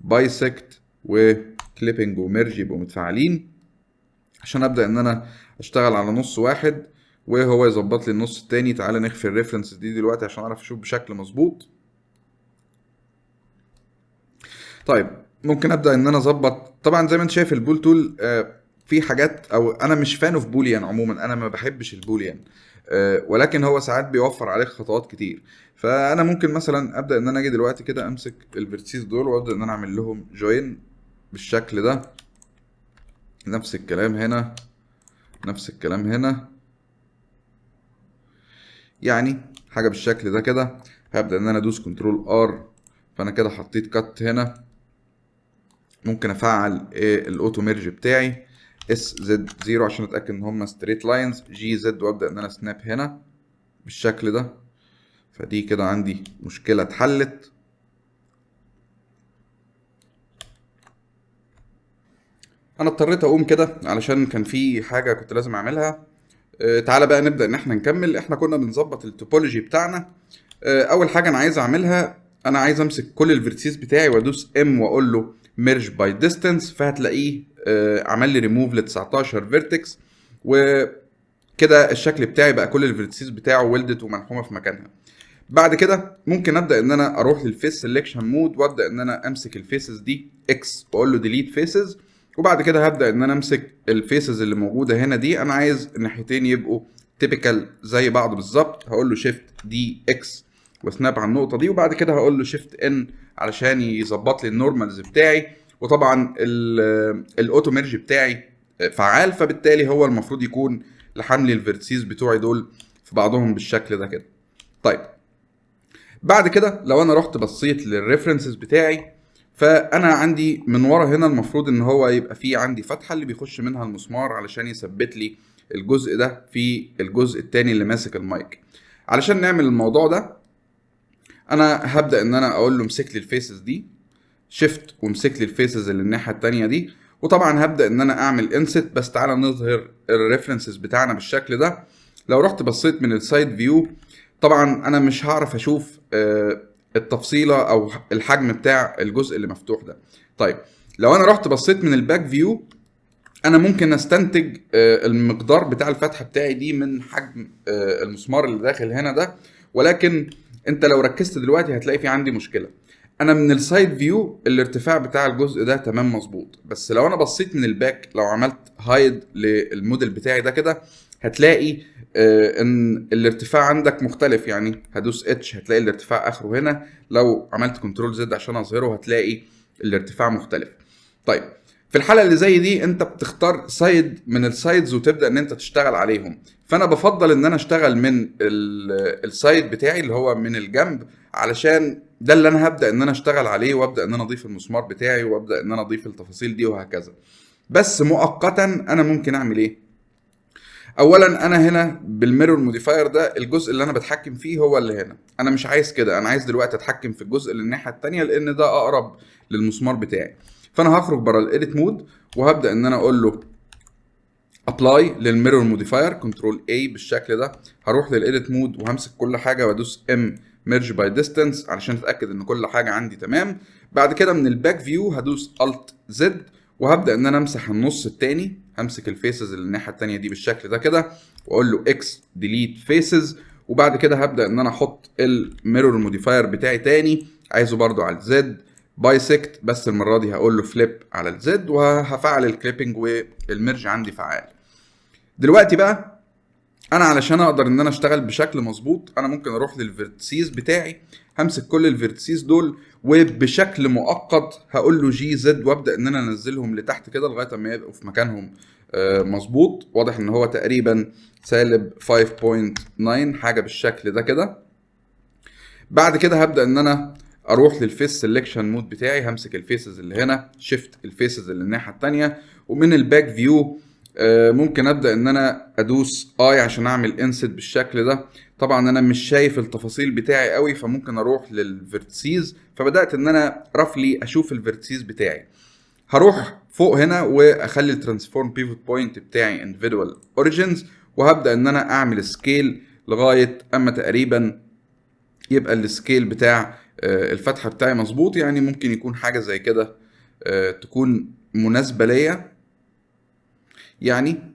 Speaker 1: bisect و clipping و merge يبقوا متفاعلين، عشان ابدا ان انا اشتغل على نص واحد وهو يظبط لي النص التاني. تعالى نخفي ال reference دي دلوقتي عشان اعرف اشوف بشكل مظبوط. طيب ممكن ابدا ان انا اظبط، طبعا زي ما انت شايف ال bool tool في حاجات، او انا مش fan of boolean عموما، انا ما بحبش ال boolean، ولكن هو ساعات بيوفر عليك خطوات كتير. فانا ممكن مثلا ابدا ان انا اجي دلوقتي كده امسك ال vertices دول وابدا ان انا اعمل لهم join بالشكل ده، نفس الكلام هنا، نفس الكلام هنا، يعني حاجة بالشكل ده كده. هبدا ان انا ادوس control R، فانا كده حطيت cut هنا. ممكن افعل ال auto merge بتاعي S Z 0 عشان اتاكد ان هم straight lines، G Z، وابدا ان انا snap هنا بالشكل ده. فدي كده عندي مشكلة اتحلت. انا اضطريت اقوم كده علشان كان في حاجة كنت لازم اعملها. تعالى بقى نبدا ان احنا نكمل. احنا كنا بنظبط ال topology بتاعنا. اول حاجة انا عايز اعملها، انا عايز امسك كل ال vertices بتاعي وادوس M واقول له merge by distance، فهتلاقيه عمل لي ريموف ل 19 vertex، وكده الشكل بتاعي بقى كل ال vertices بتاعه welded وملحومه في مكانها. بعد كده ممكن ابدا ان انا اروح لل face selection mode وابدا ان انا امسك ال faces دي X واقول له delete faces، وبعد كده هبدا ان انا امسك ال faces اللي موجودة هنا دي، انا عايز الناحيتين يبقوا typical زي بعض بالظبط، هقول له shift D X و snap على النقطة دي، وبعد كده هقول له shift N علشان يظبط لي ال normals بتاعي. وطبعا ال auto merge بتاعي فعال، فبالتالي هو المفروض يكون لحم لي ال vertices بتوعي دول في بعضهم بالشكل ده كده. طيب بعد كده لو انا رحت بصيت لل references بتاعي، فانا عندي من ورا هنا المفروض ان هو يبقى فيه عندي فتحه اللي بيخش منها المسمار علشان يثبت لي الجزء ده في الجزء التاني اللي ماسك المايك. علشان نعمل الموضوع ده انا هبدا ان انا اقول له امسك لي ال faces دي shift وامسك لي ال faces اللي الناحية التانية دي، وطبعا هبدا ان انا اعمل inset. بس تعالى نظهر ال references بتاعنا بالشكل ده. لو رحت بصيت من ال side view طبعا انا مش هعرف اشوف التفصيله او الحجم بتاع الجزء اللي مفتوح ده. طيب لو انا رحت بصيت من ال back view انا ممكن استنتج المقدار بتاع الفتحة بتاعي دي من حجم المسمار اللي داخل هنا ده، ولكن انت لو ركزت دلوقتي هتلاقي في عندي مشكلة. انا من ال side view الارتفاع بتاع الجزء ده تمام مظبوط، بس لو انا بصيت من ال back، لو عملت hide لل model بتاعي ده كده، هتلاقي ان الارتفاع عندك مختلف. يعني هدوس H هتلاقي الارتفاع اخره هنا، لو عملت control Z عشان اظهره هتلاقي الارتفاع مختلف. طيب في الحالة اللي زي دي انت بتختار side من ال sides وتبدا ان انت تشتغل عليهم. فانا بفضل ان انا اشتغل من ال side بتاعي اللي هو من الجنب، علشان ده اللي انا هبدا ان انا اشتغل عليه، وابدا ان انا اضيف المسمار بتاعي، وابدا ان انا اضيف التفاصيل دي وهكذا. بس مؤقتا انا ممكن اعمل ايه؟ اولا انا هنا بال mirror modifier ده الجزء اللي انا بتحكم فيه هو اللي هنا، انا مش عايز كده، انا عايز دلوقتي اتحكم في الجزء اللي الناحية الثانية لان ده اقرب للمسمار بتاعي. فانا هخرج بره ال edit mode وهبدا ان انا اقول له apply لل mirror modifier، control A بالشكل ده. هروح لل edit mode وهمسك كل حاجة وادوس M merge by distance علشان اتاكد ان كل حاجة عندي تمام. بعد كده من ال back view هدوس alt Z وهبدا ان انا امسح النص الثاني، همسك ال faces اللي الناحية الثانية دي بالشكل ده كده واقول له X delete faces. وبعد كده هبدا ان انا احط ال mirror modifier بتاعي تاني، عايزه برده على ال Z bisect، بس المرة دي هقول له flip على ال Z، وهفعل ال clipping وال merge عندي فعال. دلوقتي بقى انا علشان اقدر ان انا اشتغل بشكل مظبوط انا ممكن اروح لل vertices بتاعي، همسك كل ال vertices دول وبشكل مؤقت هقول له G Z وابدا ان انا انزلهم لتحت كده لغاية اما يبقوا في مكانهم مظبوط. واضح ان هو تقريبا سالب 5.9 حاجة بالشكل ده كده. بعد كده هبدا ان انا اروح لل face selection mode بتاعي، همسك ال faces اللي هنا shift ال faces اللي الناحية الثانية، ومن ال back view ممكن ابدا ان انا ادوس I عشان اعمل inset بالشكل ده. طبعا انا مش شايف التفاصيل بتاعي قوي فممكن اروح لل vertices، فبدات ان انا roughly اشوف ال vertices بتاعي. هروح فوق هنا واخلي ال transform pivot point بتاعي individual origins، وهبدا ان انا اعمل scale لغاية اما تقريبا يبقى ال scale بتاع الفتحة بتاعي مظبوط. يعني ممكن يكون حاجة زي كده تكون مناسبة ليا. يعني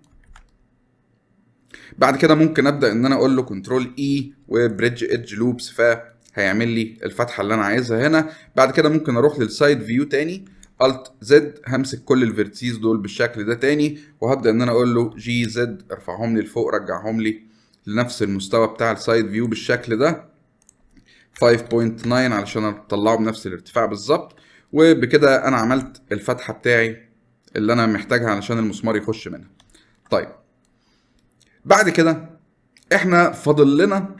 Speaker 1: بعد كده ممكن ابدا ان انا اقول له control E و bridge edge loops، فهيعمل لي الفتحة اللي انا عايزها هنا. بعد كده ممكن اروح لل side view تاني alt Z، همسك كل ال vertices دول بالشكل ده تاني وهبدا ان انا اقول له G Z ارفعهم لي لفوق، رجعهم لي لنفس المستوى بتاع ال side view بالشكل ده 5.9 علشان اطلعه بنفس الارتفاع بالظبط. وبكده انا عملت الفتحة بتاعي اللي انا محتاجها علشان المسمار يخش منها. طيب بعد كده احنا فاضل لنا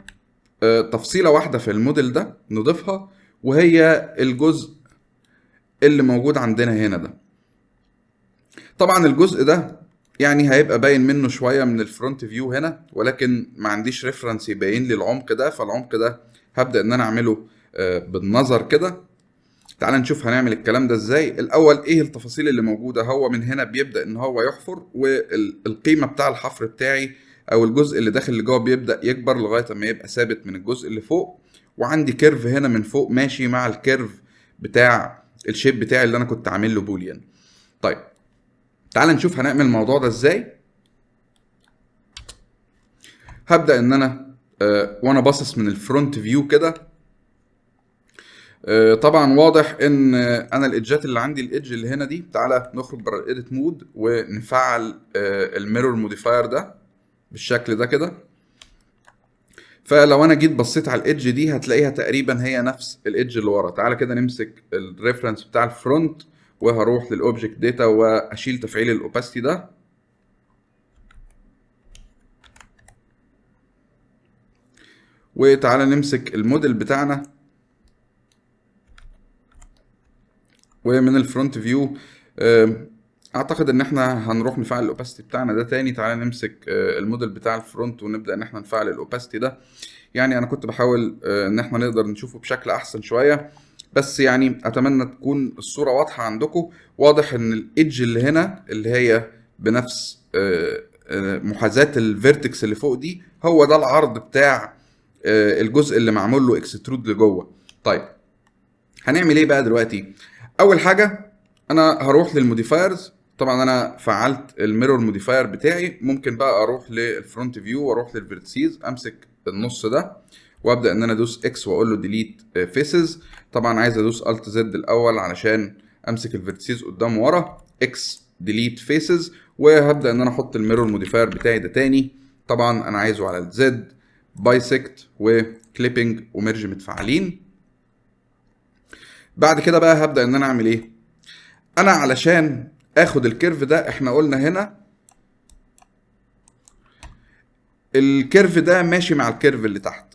Speaker 1: تفصيله واحدة في الموديل ده نضيفها، وهي الجزء اللي موجود عندنا هنا ده. طبعا الجزء ده يعني هيبقى باين منه شوية من ال front view هنا، ولكن ما عنديش reference يبين لي العمق ده، فالعمق ده هبدا ان انا اعمله بالنظر كده. تعال نشوف هنعمل الكلام ده ازاي. الاول ايه التفاصيل اللي موجودة؟ هو من هنا بيبدا ان هو يحفر، والقيمة بتاع الحفر بتاعي او الجزء اللي داخل لجوه بيبدا يكبر لغاية اما يبقى ثابت من الجزء اللي فوق. وعندي curve هنا من فوق ماشي مع ال curve بتاع ال shape بتاعي اللي انا كنت عامل له boolean. طيب تعال نشوف هنعمل الموضوع ده ازاي. هبدا ان انا وانا باصص من ال front view كده، طبعا واضح ان انا ال edge ات اللي عندي، ال edge اللي هنا دي، تعالى نخرج بره ال edit mode ونفعل ال mirror modifier ده بالشكل ده كده. فلو انا جيت بصيت على ال edge دي هتلاقيها تقريبا هي نفس ال edge اللي ورا. تعالى كده نمسك ال reference بتاع ال front وهروح لل object data واشيل تفعيل ال opacity ده. وتعالى نمسك الموديل بتاعنا ومن ال front view اعتقد ان احنا هنروح نفعل ال opacity بتاعنا ده تاني. تعالى نمسك الموديل بتاع ال front ونبدا ان احنا نفعل ال opacity ده. يعني انا كنت بحاول ان احنا نقدر نشوفه بشكل احسن شوية، بس يعني اتمنى تكون الصورة واضحة عندكم. واضح ان ال edge اللي هنا اللي هي بنفس محاذاة ال vertex اللي فوق دي هو ده العرض بتاع الجزء اللي معمول له extrude لجوه. طيب هنعمل ايه بقى دلوقتي؟ اول حاجة انا هروح لل modifiers. طبعا انا فعلت ال mirror modifier بتاعي، ممكن بقى اروح لل front view واروح لل vertices، امسك النص ده وابدا ان انا ادوس X واقول له delete faces. طبعا عايز ادوس alt Z الاول علشان امسك ال vertices قدام ورا، X delete faces، وهبدا ان انا احط ال mirror modifier بتاعي ده تاني. طبعا انا عايزه على ال Z bisect و clipping و merge متفعلين. بعد كده بقى هبدا ان انا اعمل ايه؟ انا علشان اخد ال curve ده، احنا قلنا هنا ال curve ده ماشي مع ال curve اللي تحت،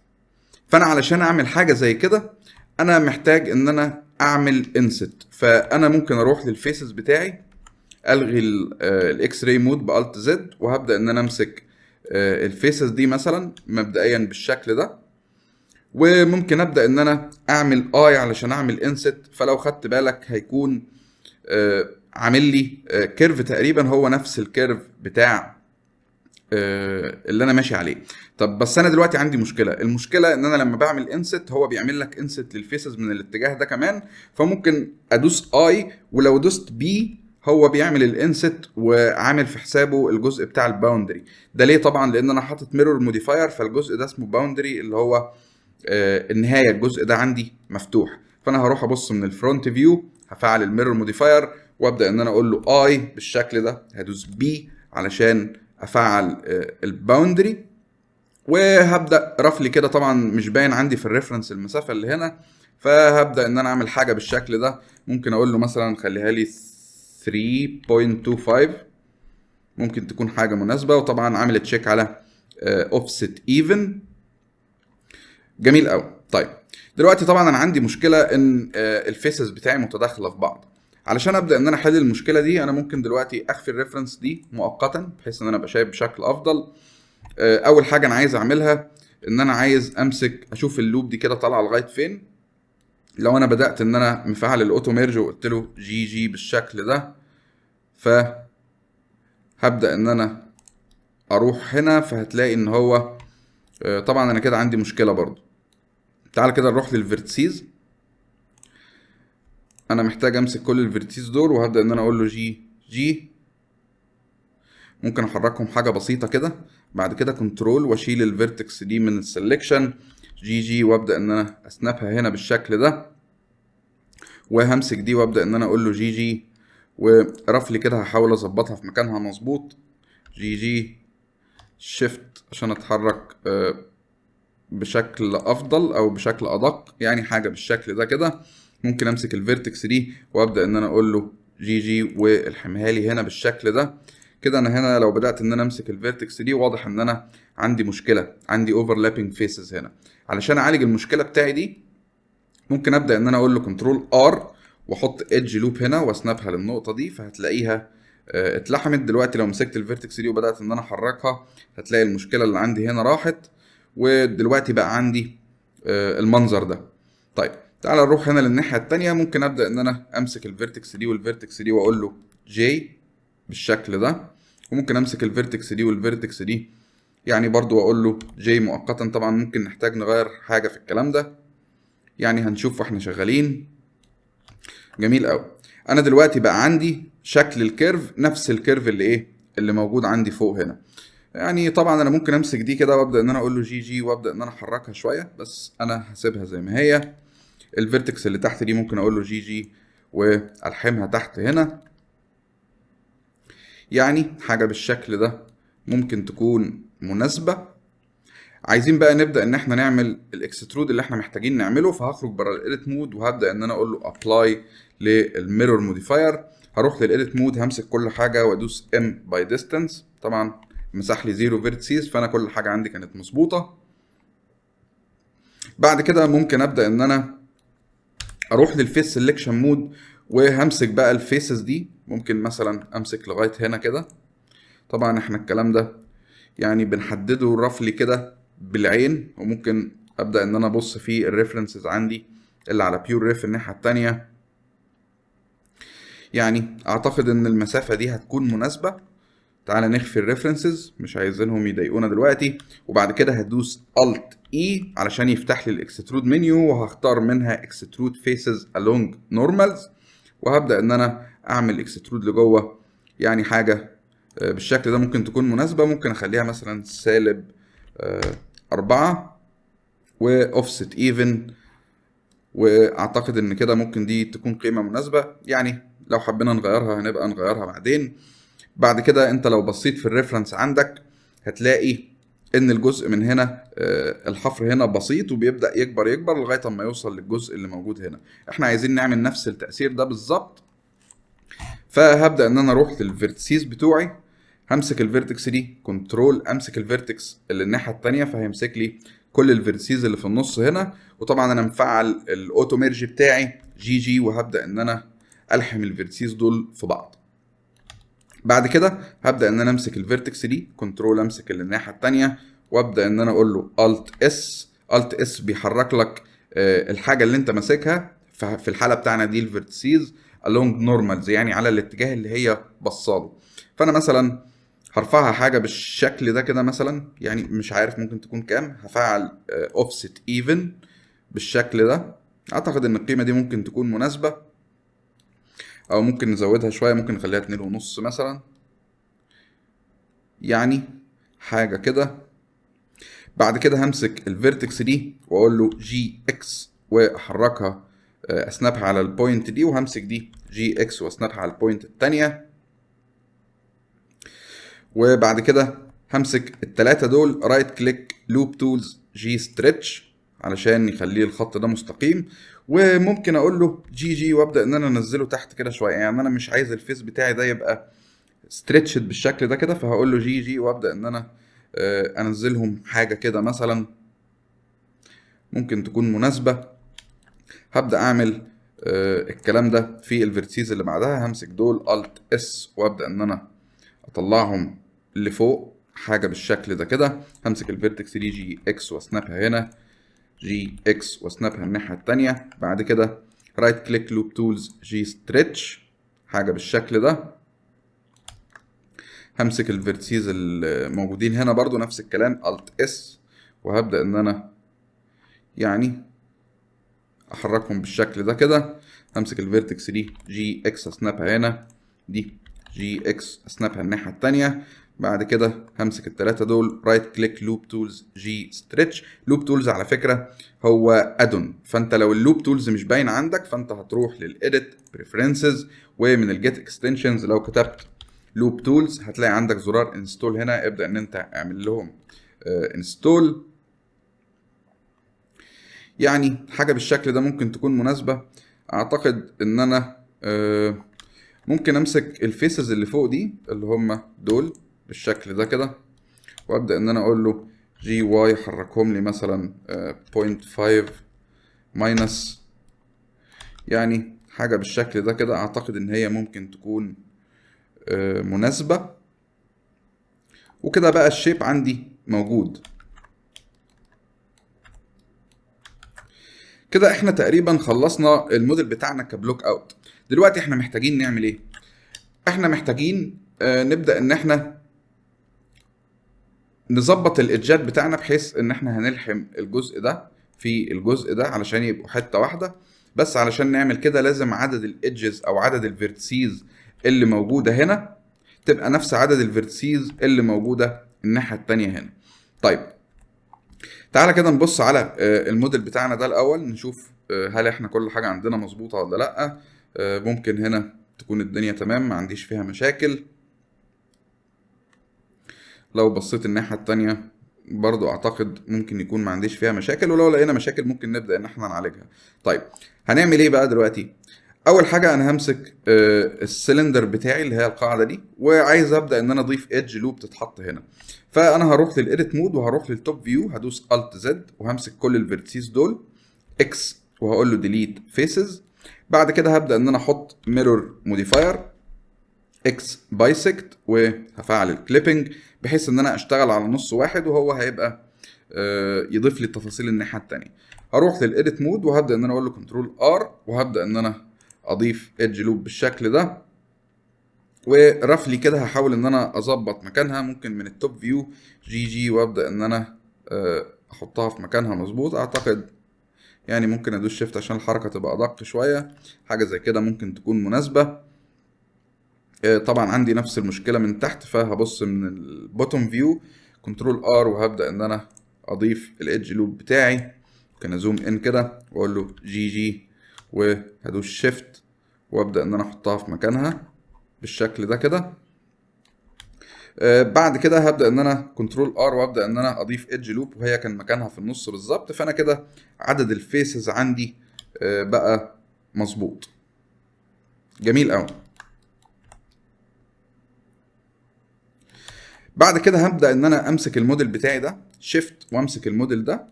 Speaker 1: فانا علشان اعمل حاجة زي كده انا محتاج ان انا اعمل inset. فانا ممكن اروح لل faces بتاعي، الغي ال X-ray mode ب Alt Z، وهبدا ان انا امسك ال faces دي مثلا مبدئيا بالشكل ده، وممكن ابدا ان انا اعمل I علشان اعمل inset. فلو خدت بالك هيكون عامل لي curve تقريبا هو نفس ال curve بتاع اللي انا ماشي عليه. طب بس انا دلوقتي عندي مشكله، المشكلة ان انا لما بعمل inset هو بيعمل لك inset لل faces من الاتجاه ده كمان، فممكن ادوس I، ولو دوست B هو بيعمل ال inset وعامل في حسابه الجزء بتاع ال boundary ده. ليه؟ طبعا لان انا حاطط mirror modifier، فالجزء ده اسمه boundary اللي هو النهايه، الجزء ده عندي مفتوح. فانا هروح ابص من ال front view، هفعل ال mirror modifier وابدا ان انا اقول له I بالشكل ده، هدوس B علشان افعل ال boundary، وهبدا roughly كده. طبعا مش باين عندي في ال reference المسافة اللي هنا، فهبدا ان انا اعمل حاجة بالشكل ده. ممكن اقول له مثلا خليها لي 3.25، ممكن تكون حاجة مناسبه. وطبعا عامل check على offset even. جميل قوي. طيب دلوقتي طبعا انا عندي مشكلة ان ال faces بتاعي متداخلة في بعض. علشان ابدا ان انا احل المشكلة دي، انا ممكن دلوقتي اخفي ال reference دي مؤقتا بحيث ان انا ابقى شايف بشكل افضل. اول حاجة انا عايز اعملها ان انا عايز امسك اشوف ال loop دي كده طالعه لغاية فين. لو انا بدات ان انا مفعل ال auto merge وقلت له GG بالشكل ده، ف هبدا ان انا اروح هنا، فهتلاقي ان هو طبعا انا كده عندي مشكلة برضو. تعال كده نروح لل vertices. انا محتاج امسك كل ال vertices دول، وهبدا ان انا اقول له GG. ممكن احركهم حاجة بسيطة كده، بعد كده control واشيل ال vertex دي من ال selection، GG، وابدا ان انا ا snap ها هنا بالشكل ده، وهمسك دي وابدا ان انا اقول له GG، و roughly كده هحاول اظبطها في مكانها مظبوط. GG، shift عشان اتحرك بشكل افضل او بشكل ادق، يعني حاجة بالشكل ده كده. ممكن امسك ال vertex دي وابدا ان انا اقول له GG والحمها لي هنا بالشكل ده كده. انا هنا لو بدات ان انا امسك ال vertex دي، واضح ان انا عندي مشكله، عندي overlapping faces هنا. علشان اعالج المشكلة بتاعي دي، ممكن ابدا ان انا اقول له control R واحط edge loop هنا وا snap ها للنقطة دي، فهتلاقيها اتلحمت. دلوقتي لو مسكت ال vertex دي وبدات ان انا احركها، هتلاقي المشكلة اللي عندي هنا راحت، ودلوقتي بقى عندي المنظر ده. طيب تعال نروح هنا للناحيه التانية. ممكن ابدا ان انا امسك ال vertex دي وال vertex دي واقول له J بالشكل ده، وممكن امسك ال vertex دي وال vertex دي يعني برضو واقول له J مؤقتا. طبعا ممكن نحتاج نغير حاجة في الكلام ده، يعني هنشوف واحنا شغالين. جميل قوي. انا دلوقتي بقى عندي شكل ال curve نفس ال curve اللي ايه اللي موجود عندي فوق هنا. يعني طبعا انا ممكن امسك دي كده وابدا ان انا اقول له GG وابدا ان انا احركها شويه، بس انا هسيبها زي ما هي. ال vertex اللي تحت دي ممكن اقول له GG والحمها تحت هنا، يعني حاجة بالشكل ده ممكن تكون مناسبه. عايزين بقى نبدا ان احنا نعمل ال extrude اللي احنا محتاجين نعمله، فهخرج بره ال edit mode وهبدا ان انا اقول له apply لل mirror modifier. هروح لل edit mode، همسك كل حاجة وادوس M by distance. طبعا مسح لي zero vertices، فانا كل حاجة عندي كانت مظبوطه. بعد كده ممكن ابدا ان انا اروح لل face selection mode وهمسك بقى ال faces دي، ممكن مثلا امسك لغاية هنا كده. طبعا احنا الكلام ده يعني بنحدده roughly كده بالعين، وممكن ابدا ان انا ابص في ال references عندي اللي على PureRef الناحية التانية. يعني اعتقد ان المسافة دي هتكون مناسبه. تعالى نخفي ال references، مش عايزينهم يضايقونا دلوقتي. وبعد كده هدوس Alt E علشان يفتح لي ال extrude menu، وهختار منها extrude faces along normals، وهبدا ان انا اعمل extrude لجوه، يعني حاجة بالشكل ده ممكن تكون مناسبه. ممكن اخليها مثلا سالب 4 و offset even، واعتقد ان كده ممكن دي تكون قيمة مناسبه. يعني لو حبينا نغيرها هنبقى نغيرها بعدين. بعد كده انت لو بصيت في ال reference عندك هتلاقي ان الجزء من هنا الحفر هنا بسيط وبيبدا يكبر يكبر لغاية اما يوصل للجزء اللي موجود هنا. احنا عايزين نعمل نفس التاثير ده بالظبط، فهبدا ان انا اروح لل vertices بتوعي، همسك ال vertex دي control، امسك ال vertex اللي الناحية التانية، فهيمسك لي كل ال vertices اللي في النص هنا. وطبعا انا مفعل ال auto merge بتاعي GG، وهبدا ان انا الحم ال vertices دول في بعض. بعد كده هبدا ان انا امسك ال vertex دي control، امسك اللي الناحية الثانية، وابدا ان انا اقول له Alt S. Alt S بيحرك لك الحاجة اللي انت ماسكها، في الحالة بتاعنا دي ال vertices along normals، يعني على الاتجاه اللي هي بصاله. فانا مثلا هرفعها حاجة بالشكل ده كده مثلا، يعني مش عارف ممكن تكون كام. هفعل offset even بالشكل ده، اعتقد ان القيمة دي ممكن تكون مناسبة، او ممكن نزودها شوية، ممكن نخليها 2.5 مثلا، يعني حاجة كده. بعد كده همسك ال vertex دي واقول له G X واحركها، ا snap ها على ال point دي، وهمسك دي G X وا snap ها على ال point التانية. وبعد كده همسك التلاتة دول right click loop tools G stretch علشان يخليه الخط ده مستقيم، وممكن اقول له G G وابدا ان انا انزله تحت كده شوية، يعني انا مش عايز ال face بتاعي ده يبقى stretched بالشكل ده كده، فهقول له G G وابدا ان انا انزلهم حاجة كده مثلا ممكن تكون مناسبة. هبدا اعمل الكلام ده في ال vertices اللي بعدها، همسك دول Alt S وابدا ان انا اطلعهم لفوق حاجة بالشكل ده كده. همسك ال vertex دي G X وا snap ها هنا، G X وا snap ها الناحية التانية. بعد كده right click loop tools G stretch حاجة بالشكل ده. همسك ال vertices الموجودين هنا برضو نفس الكلام Alt S وهبدا ان انا يعني احركهم بالشكل ده كده. همسك ال vertex دي G X ا snap ها هنا، دي G X ا snap ها الناحية التانية. بعد كده همسك التلاتة دول right click loop tools G stretch. loop tools على فكرة هو add-on، فانت لو ال loop tools مش باين عندك فانت هتروح لل edit preferences، ومن ال get extensions لو كتبت loop tools هتلاقي عندك زرار install هنا، ابدا ان انت اعمل لهم install. يعني حاجة بالشكل ده ممكن تكون مناسبة. اعتقد ان انا ممكن امسك ال faces اللي فوق دي اللي هم دول بالشكل ده كده، وابدا ان انا اقول له G Y حركهم لي مثلا 0.5 minus، يعني حاجة بالشكل ده كده. اعتقد ان هي ممكن تكون مناسبة. وكده بقى ال shape عندي موجود. كده احنا تقريبا خلصنا الموديل بتاعنا ك block out. دلوقتي احنا محتاجين نعمل ايه؟ احنا محتاجين نبدا ان احنا نظبط ال edge ات بتاعنا بحيث ان احنا هنلحم الجزء ده في الجزء ده علشان يبقوا حتة واحدة. بس علشان نعمل كده لازم عدد ال edges او عدد ال vertices اللي موجودة هنا تبقى نفس عدد ال vertices اللي موجودة الناحية التانية هنا. طيب تعالى كده نبص على الموديل بتاعنا ده الاول، نشوف هل احنا كل حاجة عندنا مظبوطة ولا لا. ممكن هنا تكون الدنيا تمام، ما عنديش فيها مشاكل. لو بصيت الناحية التانية برضو اعتقد ممكن يكون ما عنديش فيها مشاكل، ولو لقينا مشاكل ممكن نبدا ان احنا نعالجها. طيب هنعمل ايه بقى دلوقتي؟ اول حاجة انا همسك السلندر بتاعي اللي هي القاعدة دي، وعايز ابدا ان انا اضيف edge loop تتحط هنا. فانا هروح لل edit mode وهروح لل top view، هدوس Alt Z وهمسك كل ال vertices دول X وهقول له delete faces. بعد كده هبدا ان انا احط mirror modifier X bisect وهفعل ال clipping بحيث ان انا اشتغل على نص واحد وهو هيبقى يضيف لي التفاصيل الناحية التانية. هروح لل edit mode وهبدا ان انا اقول له control R وهبدا ان انا اضيف edge loop بالشكل ده، و roughly كده هحاول ان انا اظبط مكانها. ممكن من ال top view G G وابدا ان انا احطها في مكانها مظبوط. اعتقد يعني ممكن ادوس shift عشان الحركة تبقى ادق شوية، حاجة زي كده ممكن تكون مناسبة. طبعا عندي نفس المشكلة من تحت، فهبص من ال bottom view control R وهبدا ان انا اضيف ال edge loop بتاعي. ممكن ا zoom in كده واقول له G G وهدوس shift وابدا ان انا احطها في مكانها بالشكل ده كده. بعد كده هبدا ان انا control R وابدا ان انا اضيف edge loop وهي كان مكانها في النص بالظبط. فانا كده عدد ال faces عندي بقى مظبوط. جميل قوي. بعد كده هبدا ان انا امسك الموديل بتاعي ده shift وامسك الموديل ده.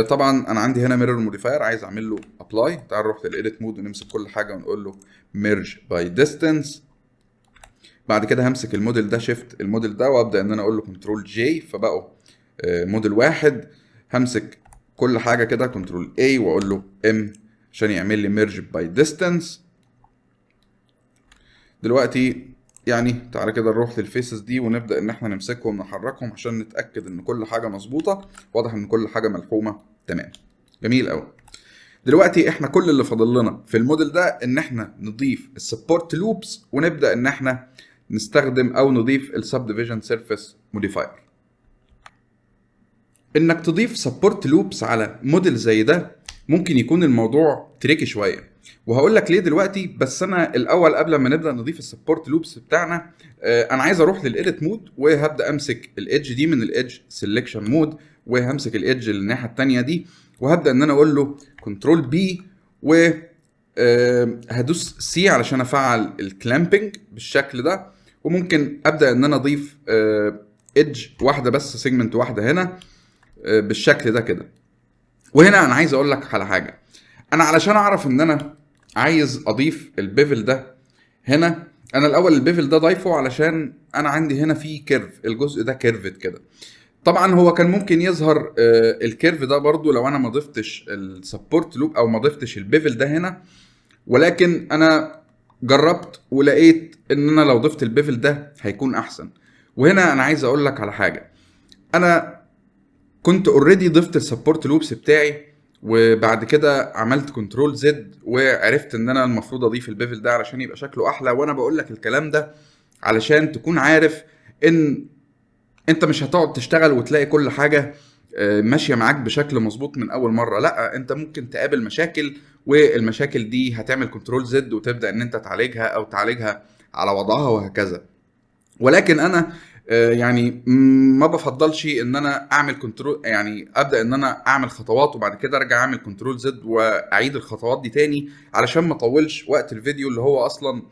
Speaker 1: طبعا انا عندي هنا mirror modifier عايز اعمل له apply. تعال نروح لل edit mode ونمسك كل حاجة ونقول له merge by distance. بعد كده همسك الموديل ده shift الموديل ده وابدا ان انا اقول له control J، فبقوا موديل واحد. همسك كل حاجة كده control A واقول له M عشان يعمل لي merge by distance. دلوقتي يعني تعالى كده نروح لل faces دي ونبدا ان احنا نمسكهم نحركهم عشان نتاكد ان كل حاجة مظبوطة. واضح ان كل حاجة ملحومه تمام. جميل قوي. دلوقتي احنا كل اللي فاضل لنا في الموديل ده ان احنا نضيف ال support loops ونبدا ان احنا نستخدم او نضيف ال subdivision surface modifier. انك تضيف support loops على موديل زي ده ممكن يكون الموضوع tricky شوية، وهقول لك ليه دلوقتي. بس انا الاول قبل ما نبدا نضيف ال support loops بتاعنا، انا عايز اروح لل edit mode وهبدا امسك ال edge دي من ال edge selection mode، وهمسك ال edge اللي الناحية الثانية دي، وهبدا ان انا اقول له control B و هدوس C علشان افعل ال clamping بالشكل ده. وممكن ابدا ان انا اضيف edge واحدة بس، segment واحدة هنا بالشكل ده كده. وهنا انا عايز اقول لك على حاجة، انا علشان اعرف ان انا عايز اضيف ال bevel ده هنا، انا الاول ال bevel ده ضايفه علشان انا عندي هنا في curve، الجزء ده curved كده. طبعا هو كان ممكن يظهر ال curve ده برضو لو انا ما ضفتش ال support loop او ما ضفتش ال bevel ده هنا، ولكن انا جربت ولقيت ان انا لو ضفت ال bevel ده هيكون احسن. وهنا انا عايز اقول لك على حاجة، انا كنت already ضفت ال support loops بتاعي وبعد كده عملت control Z وعرفت ان انا المفروض اضيف ال bevel ده علشان يبقى شكله احلى. وانا بقول لك الكلام ده علشان تكون عارف ان انت مش هتقعد تشتغل وتلاقي كل حاجة ماشية معاك بشكل مظبوط من اول مره، لا انت ممكن تقابل مشاكل، والمشاكل دي هتعمل control Z وتبدا ان انت تعالجها او تعالجها على وضعها وهكذا. ولكن انا يعني ما بفضلش ان انا اعمل control، يعني ابدا ان انا اعمل خطوات وبعد كده ارجع اعمل control Z واعيد الخطوات دي تاني علشان ما اطولش وقت الفيديو اللي هو اصلا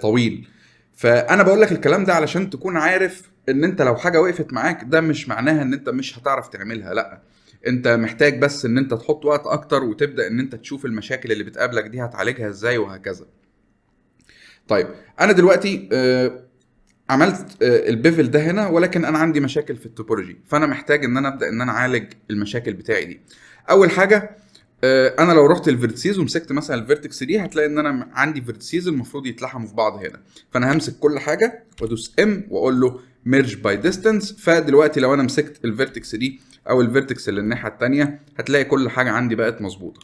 Speaker 1: طويل. فانا بقول لك الكلام ده علشان تكون عارف ان انت لو حاجة وقفت معاك ده مش معناها ان انت مش هتعرف تعملها، لا انت محتاج بس ان انت تحط وقت اكتر وتبدا ان انت تشوف المشاكل اللي بتقابلك دي هتعالجها ازاي وهكذا. طيب انا دلوقتي عملت ال bevel ده هنا، ولكن انا عندي مشاكل في ال topology، فانا محتاج ان انا ابدا ان انا اعالج المشاكل بتاعي دي. اول حاجة انا لو رحت ال vertices ومسكت مثلا ال vertex دي هتلاقي ان انا عندي vertices المفروض يتلحموا في بعض هنا، فانا همسك كل حاجة وادوس M واقول له merge by distance. فدلوقتي لو انا مسكت ال vertex دي او ال vertex اللي الناحية الثانية هتلاقي كل حاجة عندي بقت مظبوطة.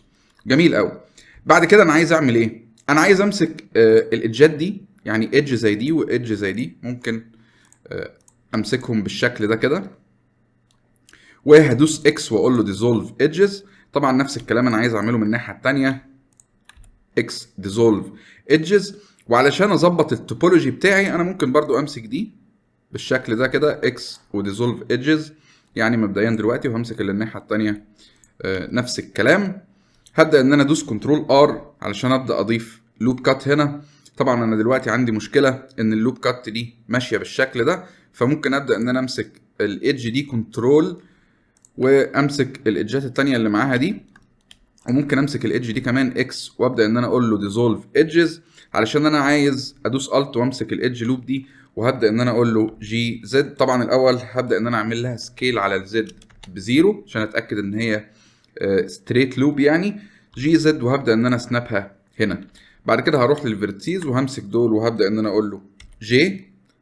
Speaker 1: جميل قوي. بعد كده انا عايز اعمل ايه؟ انا عايز امسك ال edge ات دي، يعني edge زي دي و edge زي دي، ممكن امسكهم بالشكل ده كده، وهدوس X واقول له dissolve edges. طبعا نفس الكلام انا عايز اعمله من الناحية الثانية، X dissolve edges. وعلشان اظبط ال topology بتاعي انا ممكن برضو امسك دي بالشكل ده كده، X و dissolve edges يعني مبدئيا دلوقتي، وهمسك اللي الناحية الثانية نفس الكلام. هبدا ان انا ادوس control R علشان ابدا اضيف loop cut هنا. طبعا انا دلوقتي عندي مشكلة ان ال loop cut دي ماشية بالشكل ده، فممكن ابدا ان انا امسك ال edge دي control وامسك ال edge ات التانية اللي معاها دي، وممكن امسك ال edge دي كمان X وابدا ان انا اقول له dissolve edges، علشان انا عايز ادوس alt وامسك ال edge loop دي، وهبدا ان انا اقول له G Z. طبعا الاول هبدا ان انا اعمل لها scale على ال Z ب zero عشان اتاكد ان هي straight loop، يعني G Z، وهبدا ان انا snap ها هنا. بعد كده هروح لل vertices وهمسك دول وهبدا ان انا اقول له J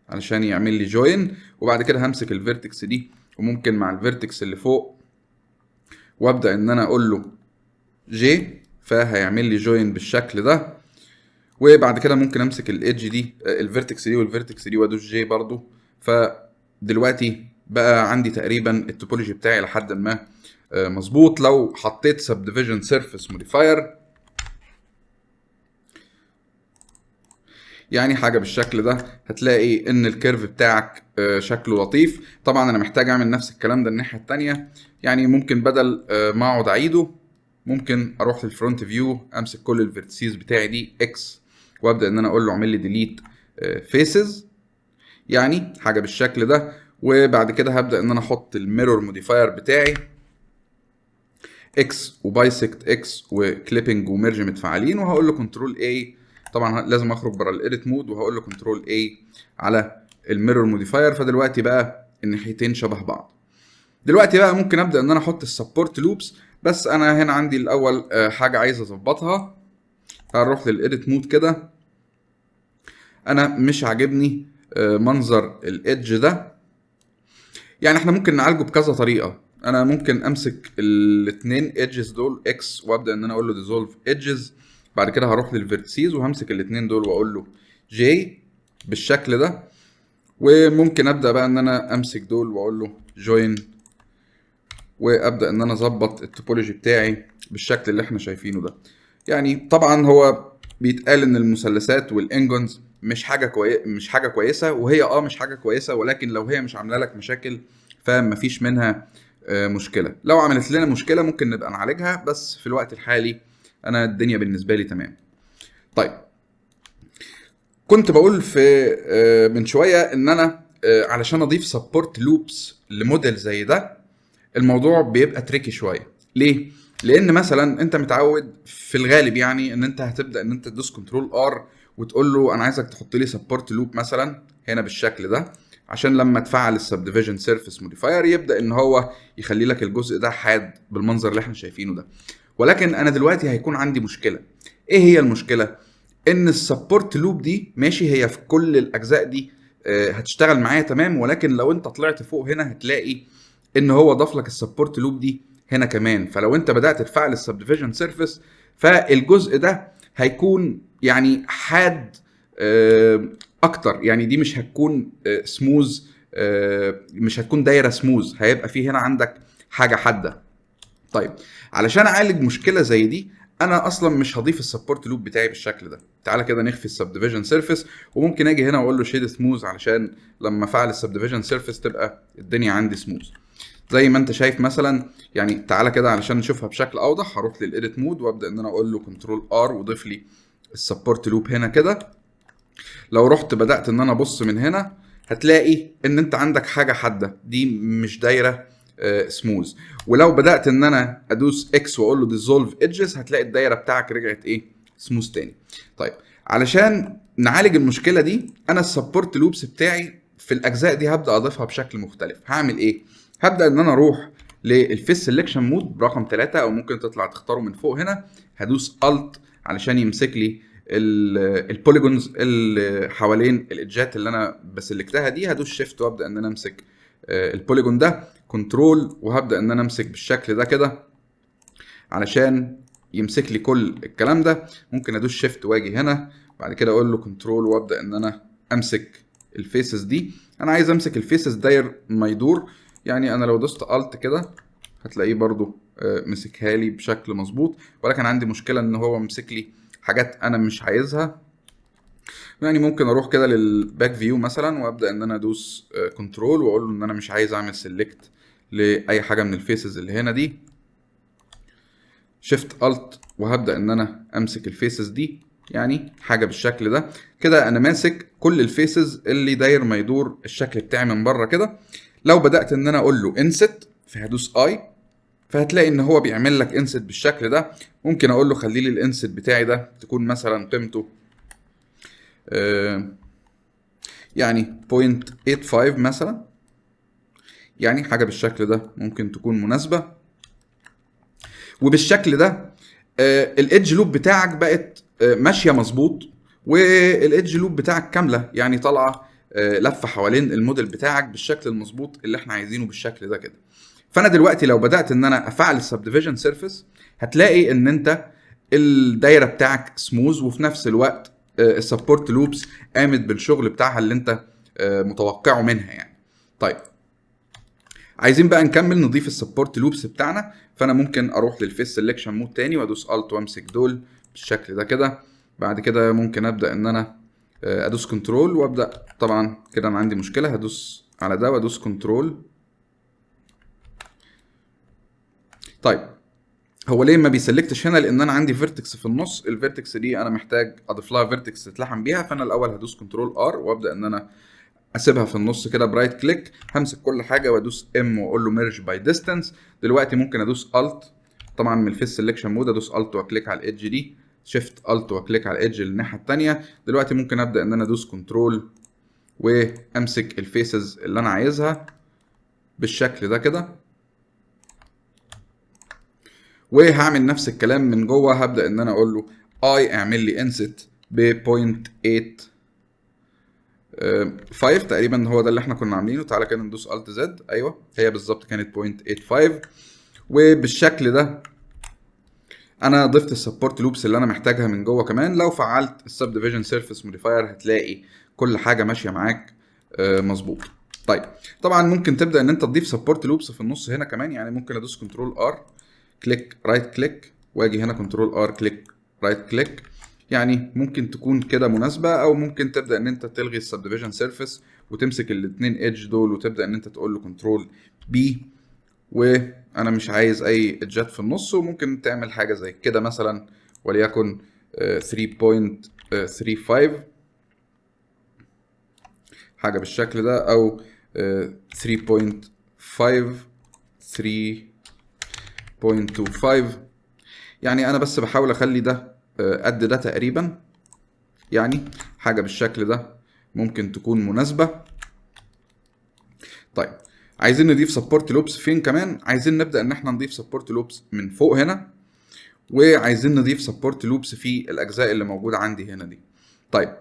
Speaker 1: علشان يعمل لي join، وبعد كده همسك ال vertex دي وممكن مع ال vertex اللي فوق وابدا ان انا اقول له J، فهيعمل لي join بالشكل ده. وبعد كده ممكن امسك ال edge دي، ال vertex دي وال vertex دي، وادوس J برضو. فدلوقتي بقى عندي تقريبا ال topology بتاعي لحد ما مظبوط. لو حطيت subdivision surface modifier يعني حاجة بالشكل ده هتلاقي ان ال curve بتاعك شكله لطيف. طبعا انا محتاج اعمل نفس الكلام ده الناحية التانية، يعني ممكن بدل ما اقعد اعيده ممكن اروح لل front view امسك كل ال vertices بتاعي دي X وابدا ان انا اقول له اعمل لي delete faces، يعني حاجة بالشكل ده. وبعد كده هبدا ان انا احط ال mirror modifier بتاعي X و bisect X و clipping و merge متفعلين، وهقول له control A. طبعا لازم اخرج بره ال edit mode، وهقول له control A على ال mirror modifier. فدلوقتي بقى الناحيتين شبه بعض. دلوقتي بقى ممكن ابدا ان انا احط ال support loops، بس انا هنا عندي الاول حاجة عايز اظبطها. هنروح لل edit mode كده. انا مش عاجبني منظر ال edge ده، يعني احنا ممكن نعالجه بكذا طريقه. انا ممكن امسك الاثنين edges دول X وابدا ان انا اقول له dissolve edges. بعد كده هروح لل vertices وهمسك الاثنين دول واقول له J بالشكل ده. وممكن ابدا بقى ان انا امسك دول واقول له join، وابدا ان انا اظبط ال topology بتاعي بالشكل اللي احنا شايفينه ده. يعني طبعا هو بيتقال ان المثلثات وال n-gons مش حاجة كويسه، وهي مش حاجة كويسه، ولكن لو هي مش عامله لك مشاكل فمفيش منها مشكله. لو عملت لنا مشكلة ممكن نبقى نعالجها، بس في الوقت الحالي انا الدنيا بالنسبة لي تمام. طيب، كنت بقول في من شوية ان انا علشان اضيف support loops ل model زي ده الموضوع بيبقى tricky شويه. ليه؟ لان مثلا انت متعود في الغالب يعني ان انت هتبدا ان انت تدوس control R وتقول له انا عايزك تحط لي support loop مثلا هنا بالشكل ده، عشان لما تفعل ال subdivision surface modifier يبدا ان هو يخلي لك الجزء ده حاد بالمنظر اللي احنا شايفينه ده. ولكن انا دلوقتي هيكون عندي مشكله. ايه هي المشكله؟ ان ال support loop دي ماشي، هي في كل الاجزاء دي هتشتغل معايا تمام، ولكن لو انت طلعت فوق هنا هتلاقي ان هو ضاف لك ال support loop دي هنا كمان. فلو انت بدات تفعل ال subdivision surface فالجزء ده هيكون يعني حاد اكتر، يعني دي مش هتكون سموز، مش هتكون دايرة سموز، هيبقى في هنا عندك حاجة حاده. طيب، علشان اعالج مشكلة زي دي انا اصلا مش هضيف ال support loop بتاعي بالشكل ده. تعالى كده نخفي ال subdivision surface، وممكن اجي هنا واقول له shade smooth علشان لما افعل ال subdivision surface تبقى الدنيا عندي سموث زي ما انت شايف مثلا. يعني تعالى كده علشان نشوفها بشكل اوضح، هروح لل edit mode وابدا ان انا اقول له control R وضيف لي ال support loop هنا كده. لو رحت بدات ان انا ابص من هنا هتلاقي ان انت عندك حاجة حاده، دي مش دايرة سموث. ولو بدات ان انا ادوس X واقول له dissolve edges هتلاقي الدايرة بتاعك رجعت ايه؟ سموث تاني. طيب، علشان نعالج المشكلة دي انا ال support loops بتاعي في الاجزاء دي هبدا اضيفها بشكل مختلف. هعمل ايه؟ هبدا ان انا اروح لل face selection mode برقم 3، او ممكن تطلع تختاره من فوق هنا. هدوس alt علشان يمسك لي ال polygons اللي حوالين ال edge ات اللي انا ب select ها دي. هدوس shift وابدا ان انا امسك ال polygon ده، control وهبدا ان انا امسك بالشكل ده كده علشان يمسك لي كل الكلام ده. ممكن ادوس shift واجي هنا بعد كده اقول له control وابدا ان انا امسك ال faces دي. انا عايز امسك ال faces داير ما يدور، يعني انا لو دوست alt كده هتلاقيه برضو مسكها لي بشكل مظبوط، ولكن عندي مشكلة ان هو مسك لي حاجات انا مش عايزها. يعني ممكن اروح كده لل back view مثلا وابدا ان انا ادوس control واقول له ان انا مش عايز اعمل select لاي حاجة من ال faces اللي هنا دي. shift alt وهبدا ان انا امسك ال faces دي، يعني حاجة بالشكل ده كده. انا ماسك كل ال faces اللي داير ما يدور الشكل بتاعي من بره كده. لو بدات ان انا اقول له inset فهدوس I، فهتلاقي ان هو بيعمل لك inset بالشكل ده. ممكن اقول له خلي لي ال inset بتاعي ده تكون مثلا قيمته يعني 0.85 مثلا، يعني حاجة بالشكل ده ممكن تكون مناسبه. وبالشكل ده ال edge loop بتاعك بقت ماشية مظبوط، وال edge loop بتاعك كامله، يعني طالعه لفه حوالين الموديل بتاعك بالشكل المظبوط اللي احنا عايزينه بالشكل ده كده. فانا دلوقتي لو بدات ان انا افعل ال subdivision surface هتلاقي ان انت الدايرة بتاعك سموز، وفي نفس الوقت ال support loops قامت بالشغل بتاعها اللي انت متوقعه منها يعني. طيب، عايزين بقى نكمل نضيف ال support loops بتاعنا، فانا ممكن اروح لل face selection mode تاني وادوس alt وامسك دول بالشكل ده كده. بعد كده ممكن ابدا ان انا ادوس control وابدا، طبعا كده انا عندي مشكله، هدوس على ده وادوس control. طيب، هو ليه ما بي select ش هنا؟ لان انا عندي vertex في النص، ال vertex دي انا محتاج اضيف لها vertex تتلحم بيها. فانا الاول هدوس control R وابدا ان انا اسيبها في النص كده ب right click، همسك كل حاجة وادوس M واقول له merge by distance. دلوقتي ممكن ادوس alt، طبعا من ال face selection mode ادوس alt وا click على ال edge دي shift alt وا click على ال edge الناحية الثانيه. دلوقتي ممكن ابدا ان انا ادوس control وامسك ال faces اللي انا عايزها بالشكل ده كده، وهعمل نفس الكلام من جوه. هبدا ان انا اقول له I اعمل لي inset ب 0.85 تقريبا، هو ده اللي احنا كنا عاملينه. تعالى كده ندوس alt Z، ايوه هي بالظبط كانت 0.85. وبالشكل ده انا ضفت ال support loops اللي انا محتاجها من جوه كمان. لو فعلت ال subdivision surface modifier هتلاقي كل حاجة ماشية معاك مظبوط. طيب طبعا ممكن تبدا ان انت تضيف support loops في النص هنا كمان، يعني ممكن ادوس control R click right click، واجي هنا control R click right click، يعني ممكن تكون كده مناسبة، او ممكن تبدا ان انت تلغي ال subdivision surface وتمسك الاثنين edge دول وتبدا ان انت تقول له control B، وانا مش عايز اي edge ات في النص. وممكن تعمل حاجة زي كده مثلا، وليكن 3.35 حاجة بالشكل ده، او 3.5 3.25. يعني انا بس بحاول اخلي ده قد ده تقريبا، يعني حاجة بالشكل ده ممكن تكون مناسبة. طيب عايزين نضيف support loops فين كمان؟ عايزين نبدا ان احنا نضيف support loops من فوق هنا، وعايزين نضيف support loops في الاجزاء اللي موجودة عندي هنا دي. طيب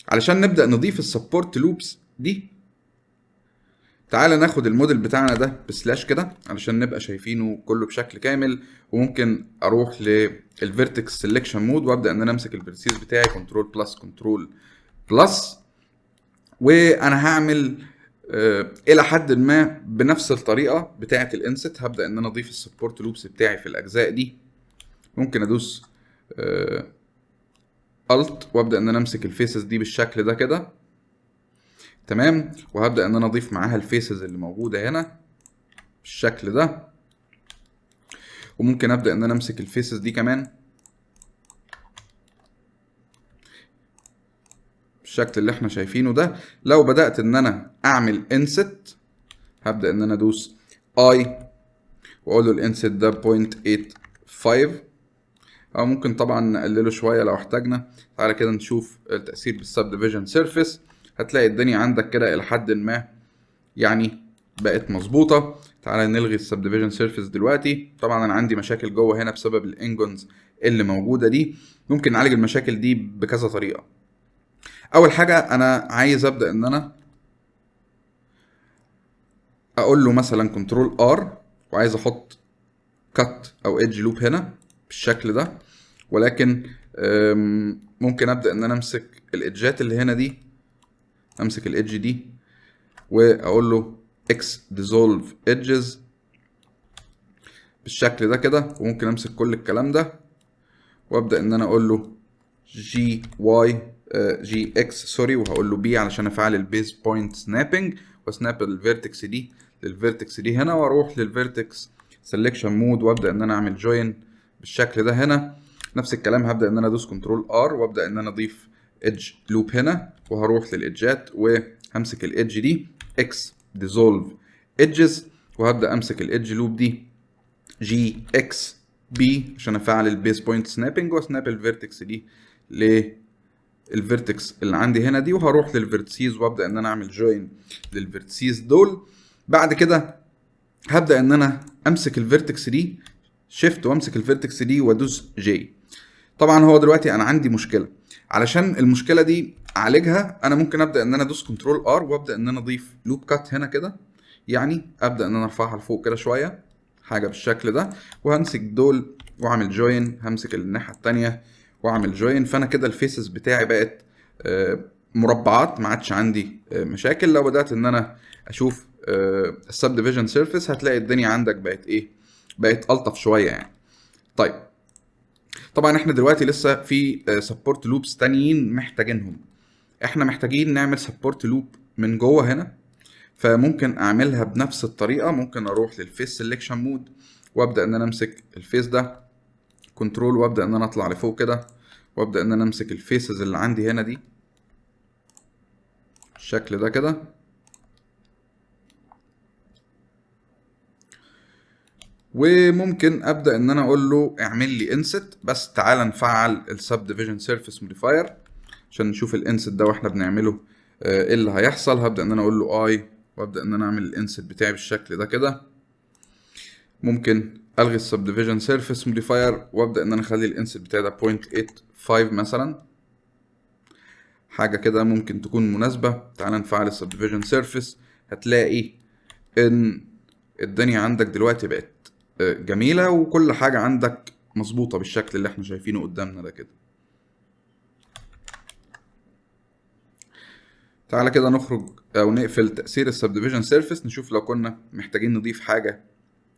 Speaker 1: علشان نبدا نضيف ال support loops دي، تعالى ناخد الموديل بتاعنا ده ب slash كده علشان نبقى شايفينه كله بشكل كامل. وممكن اروح لل vertex selection mode وابدا ان انا امسك ال vertices بتاعي control plus control plus، وانا هعمل الى حد ما بنفس الطريقة بتاعه ال inset. هبدا ان انا اضيف ال support loops بتاعي في الاجزاء دي. ممكن ادوس alt وابدا ان انا امسك ال faces دي بالشكل ده كده، تمام. وهبدا ان انا اضيف معاها ال faces اللي موجودة هنا بالشكل ده، وممكن ابدا ان انا امسك ال faces دي كمان بالشكل اللي احنا شايفينه ده. لو بدات ان انا اعمل inset، هبدا ان انا ادوس I واقول له ال inset ده 0.85، او ممكن طبعا نقلله شوية لو احتاجنا. تعالى كده نشوف التاثير بال subdivision surface، هتلاقي الدنيا عندك كده الى حد ما يعني بقت مظبوطة. تعالى نلغي ال subdivision surface دلوقتي. طبعا انا عندي مشاكل جوه هنا بسبب ال n-gons اللي موجودة دي. ممكن نعالج المشاكل دي بكذا طريقه. اول حاجة انا عايز ابدا ان انا اقول له مثلا control R، وعايز احط cut او edge loop هنا بالشكل ده، ولكن ممكن ابدا ان انا امسك ال edge ات اللي هنا دي، امسك ال edge دي واقول له X dissolve edges بالشكل ده كده، وممكن امسك كل الكلام ده وابدا ان انا اقول له G Y، G X sorry، وهقول له B علشان افعل ال base point snapping، وا snap ال vertex دي لل vertex دي هنا، واروح لل vertex selection mode وابدا ان انا اعمل join بالشكل ده هنا. نفس الكلام هبدا ان انا ادوس control R وابدا ان انا اضيف edge loop هنا، وهروح لل edge ات وهمسك ال edge دي X dissolve edges، وهبدا امسك ال edge loop دي G X B عشان افعل ال base point snapping، وا snap ال vertex دي لل vertex اللي عندي هنا دي، وهروح لل vertices وابدا ان انا اعمل join لل vertices دول. بعد كده هبدا ان انا امسك ال vertex دي shift وامسك ال vertex دي وادوس J. طبعا هو دلوقتي انا عندي مشكلة، علشان المشكلة دي اعالجها انا ممكن ابدا ان انا ادوس control R وابدا ان انا اضيف loop cut هنا كده، يعني ابدا ان انا ارفعها لفوق كده شوية حاجة بالشكل ده، وهمسك دول واعمل join، همسك الناحية التانية واعمل join. فانا كده ال faces بتاعي بقت مربعات، ما عادش عندي مشاكل. لو بدات ان انا اشوف ال subdivision surface هتلاقي الدنيا عندك بقت ايه، بقت الطف شوية يعني. طيب طبعا احنا دلوقتي لسه في support loops تانيين محتاجينهم، احنا محتاجين نعمل support loop من جوه هنا، فممكن اعملها بنفس الطريقة. ممكن اروح لل face selection mode وابدا ان انا امسك ال face ده control وابدا ان انا اطلع لفوق كده، وابدا ان انا امسك ال faces اللي عندي هنا دي بالشكل ده كده. وممكن ابدا ان انا اقول له اعمل لي inset. بس تعالى نفعل ال subdivision surface modifier عشان نشوف ال inset ده واحنا بنعمله ايه اللي هيحصل. هبدا ان انا اقول له I، وابدا ان انا اعمل ال inset بتاعي بالشكل ده كده. ممكن الغي ال subdivision surface modifier وابدا ان انا اخلي ال inset بتاعي ده 0.85 مثلا، حاجة كده ممكن تكون مناسبة. تعالى نفعل ال subdivision surface، هتلاقي ان الدنيا عندك دلوقتي بقت جميلة وكل حاجة عندك مظبوطة بالشكل اللي احنا شايفينه قدامنا ده كده. تعالى كده نخرج او نقفل تأثير ال subdivision surface، نشوف لو كنا محتاجين نضيف حاجة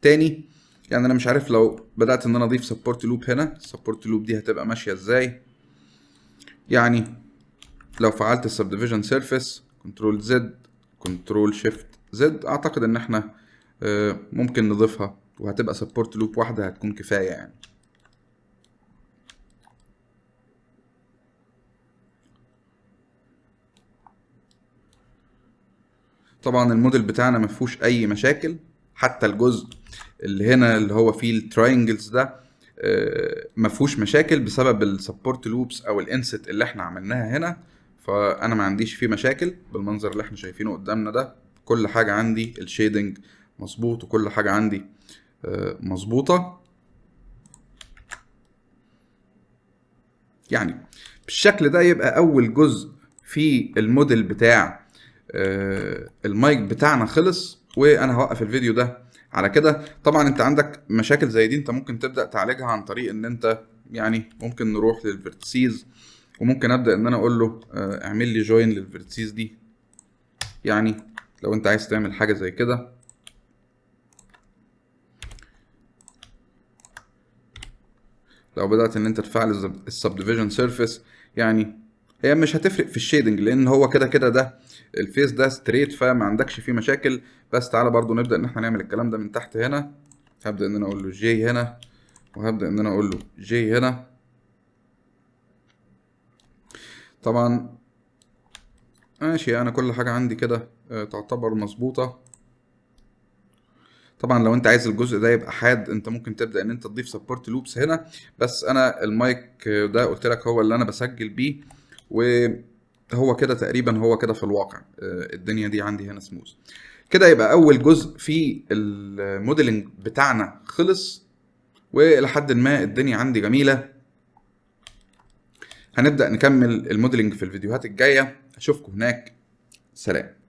Speaker 1: تاني. يعني انا مش عارف لو بدأت ان انا اضيف support loop هنا، ال support loop دي هتبقى ماشية ازاي. يعني لو فعلت ال subdivision surface control Z control shift Z، اعتقد ان احنا ممكن نضيفها وهتبقى support loop واحدة هتكون كفاية يعني. طبعا الموديل بتاعنا ما فيهوش اي مشاكل، حتى الجزء اللي هنا اللي هو فيه ال triangles ده ما فيهوش مشاكل بسبب ال support loops او ال inset اللي احنا عملناها هنا، فانا ما عنديش فيه مشاكل بالمنظر اللي احنا شايفينه قدامنا ده. كل حاجة عندي ال shading مظبوط وكل حاجة عندي مظبوطة. يعني بالشكل ده يبقى اول جزء في الموديل بتاع المايك بتاعنا خلص، وانا هوقف الفيديو ده على كده. طبعا انت عندك مشاكل زي دي انت ممكن تبدا تعالجها عن طريق ان انت يعني ممكن نروح لل vertices، وممكن ابدا ان انا اقول له اعمل لي join لل vertices دي. يعني لو انت عايز تعمل حاجة زي كده، لو بدات ان انت تفعل ال subdivision surface، يعني هي مش هتفرق في ال shading لان هو كده كده ده ال face ده straight، فما عندكش فيه مشاكل. بس تعالى برضو نبدا ان احنا نعمل الكلام ده من تحت هنا. هبدا ان انا اقول له J هنا، وهبدا ان انا اقول له J هنا. طبعا ماشي، انا كل حاجة عندي كده تعتبر مظبوطة. طبعا لو انت عايز الجزء ده يبقى حاد انت ممكن تبدا ان انت تضيف support loops هنا، بس انا المايك ده قلت لك هو اللي انا بسجل بيه، وهو كده تقريبا هو كده في الواقع. الدنيا دي عندي هنا سموث كده. يبقى اول جزء في ال modeling بتاعنا خلص، والى حد ما الدنيا عندي جميلة. هنبدا نكمل ال modeling في الفيديوهات الجاية. اشوفكم هناك، سلام.